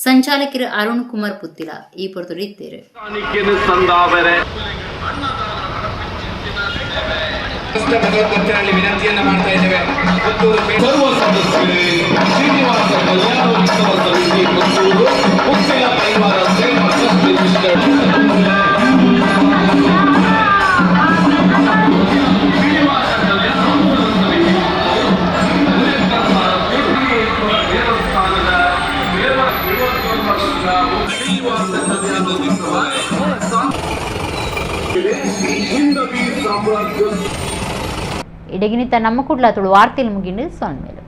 ಸಂಚಾಲಕರು ಅರುಣ್ ಕುಮಾರ್ ಪುತ್ತಿಲ ಈ ಪೊರ್ತುಡು ಇತ್ತೇರು.
ವಿನಂತಿಯನ್ನ ಮಾಡ್ತಾ ಇದ್ದೇವೆ. ಸರ್ವ ಸದಸ್ಯರೇ, ಶ್ರೀನಿವಾಸ ಕಲ್ಯಾಣೋತ್ಸವ ಸಮಿತಿ ಪುತ್ತೂರು ಪುತ್ತಿಲ ಪರಿವಾರ ಸೇವಾ ಟ್ರಸ್ಟ್ ರಿಜಿಸ್ಟರ್ಡ್. ಶ್ರೀನಿವಾಸ ಕಲ್ಯಾಣೋತ್ಸವ
ಶ್ರೀನಿವಾಸ ಕಲ್ಯಾಣೋತ್ಸವ ಹಿಂದವಿ ಸಾಮ್ರಾಜ್ಯ
ಇಡಗಿನಿತ ನಮ್ಮ ಕುಡ್ಲ ತುಳು ವಾರ್ತೆಲ್ ಮುಗಿಂಡು ಸೊನ್ಮೇಲು.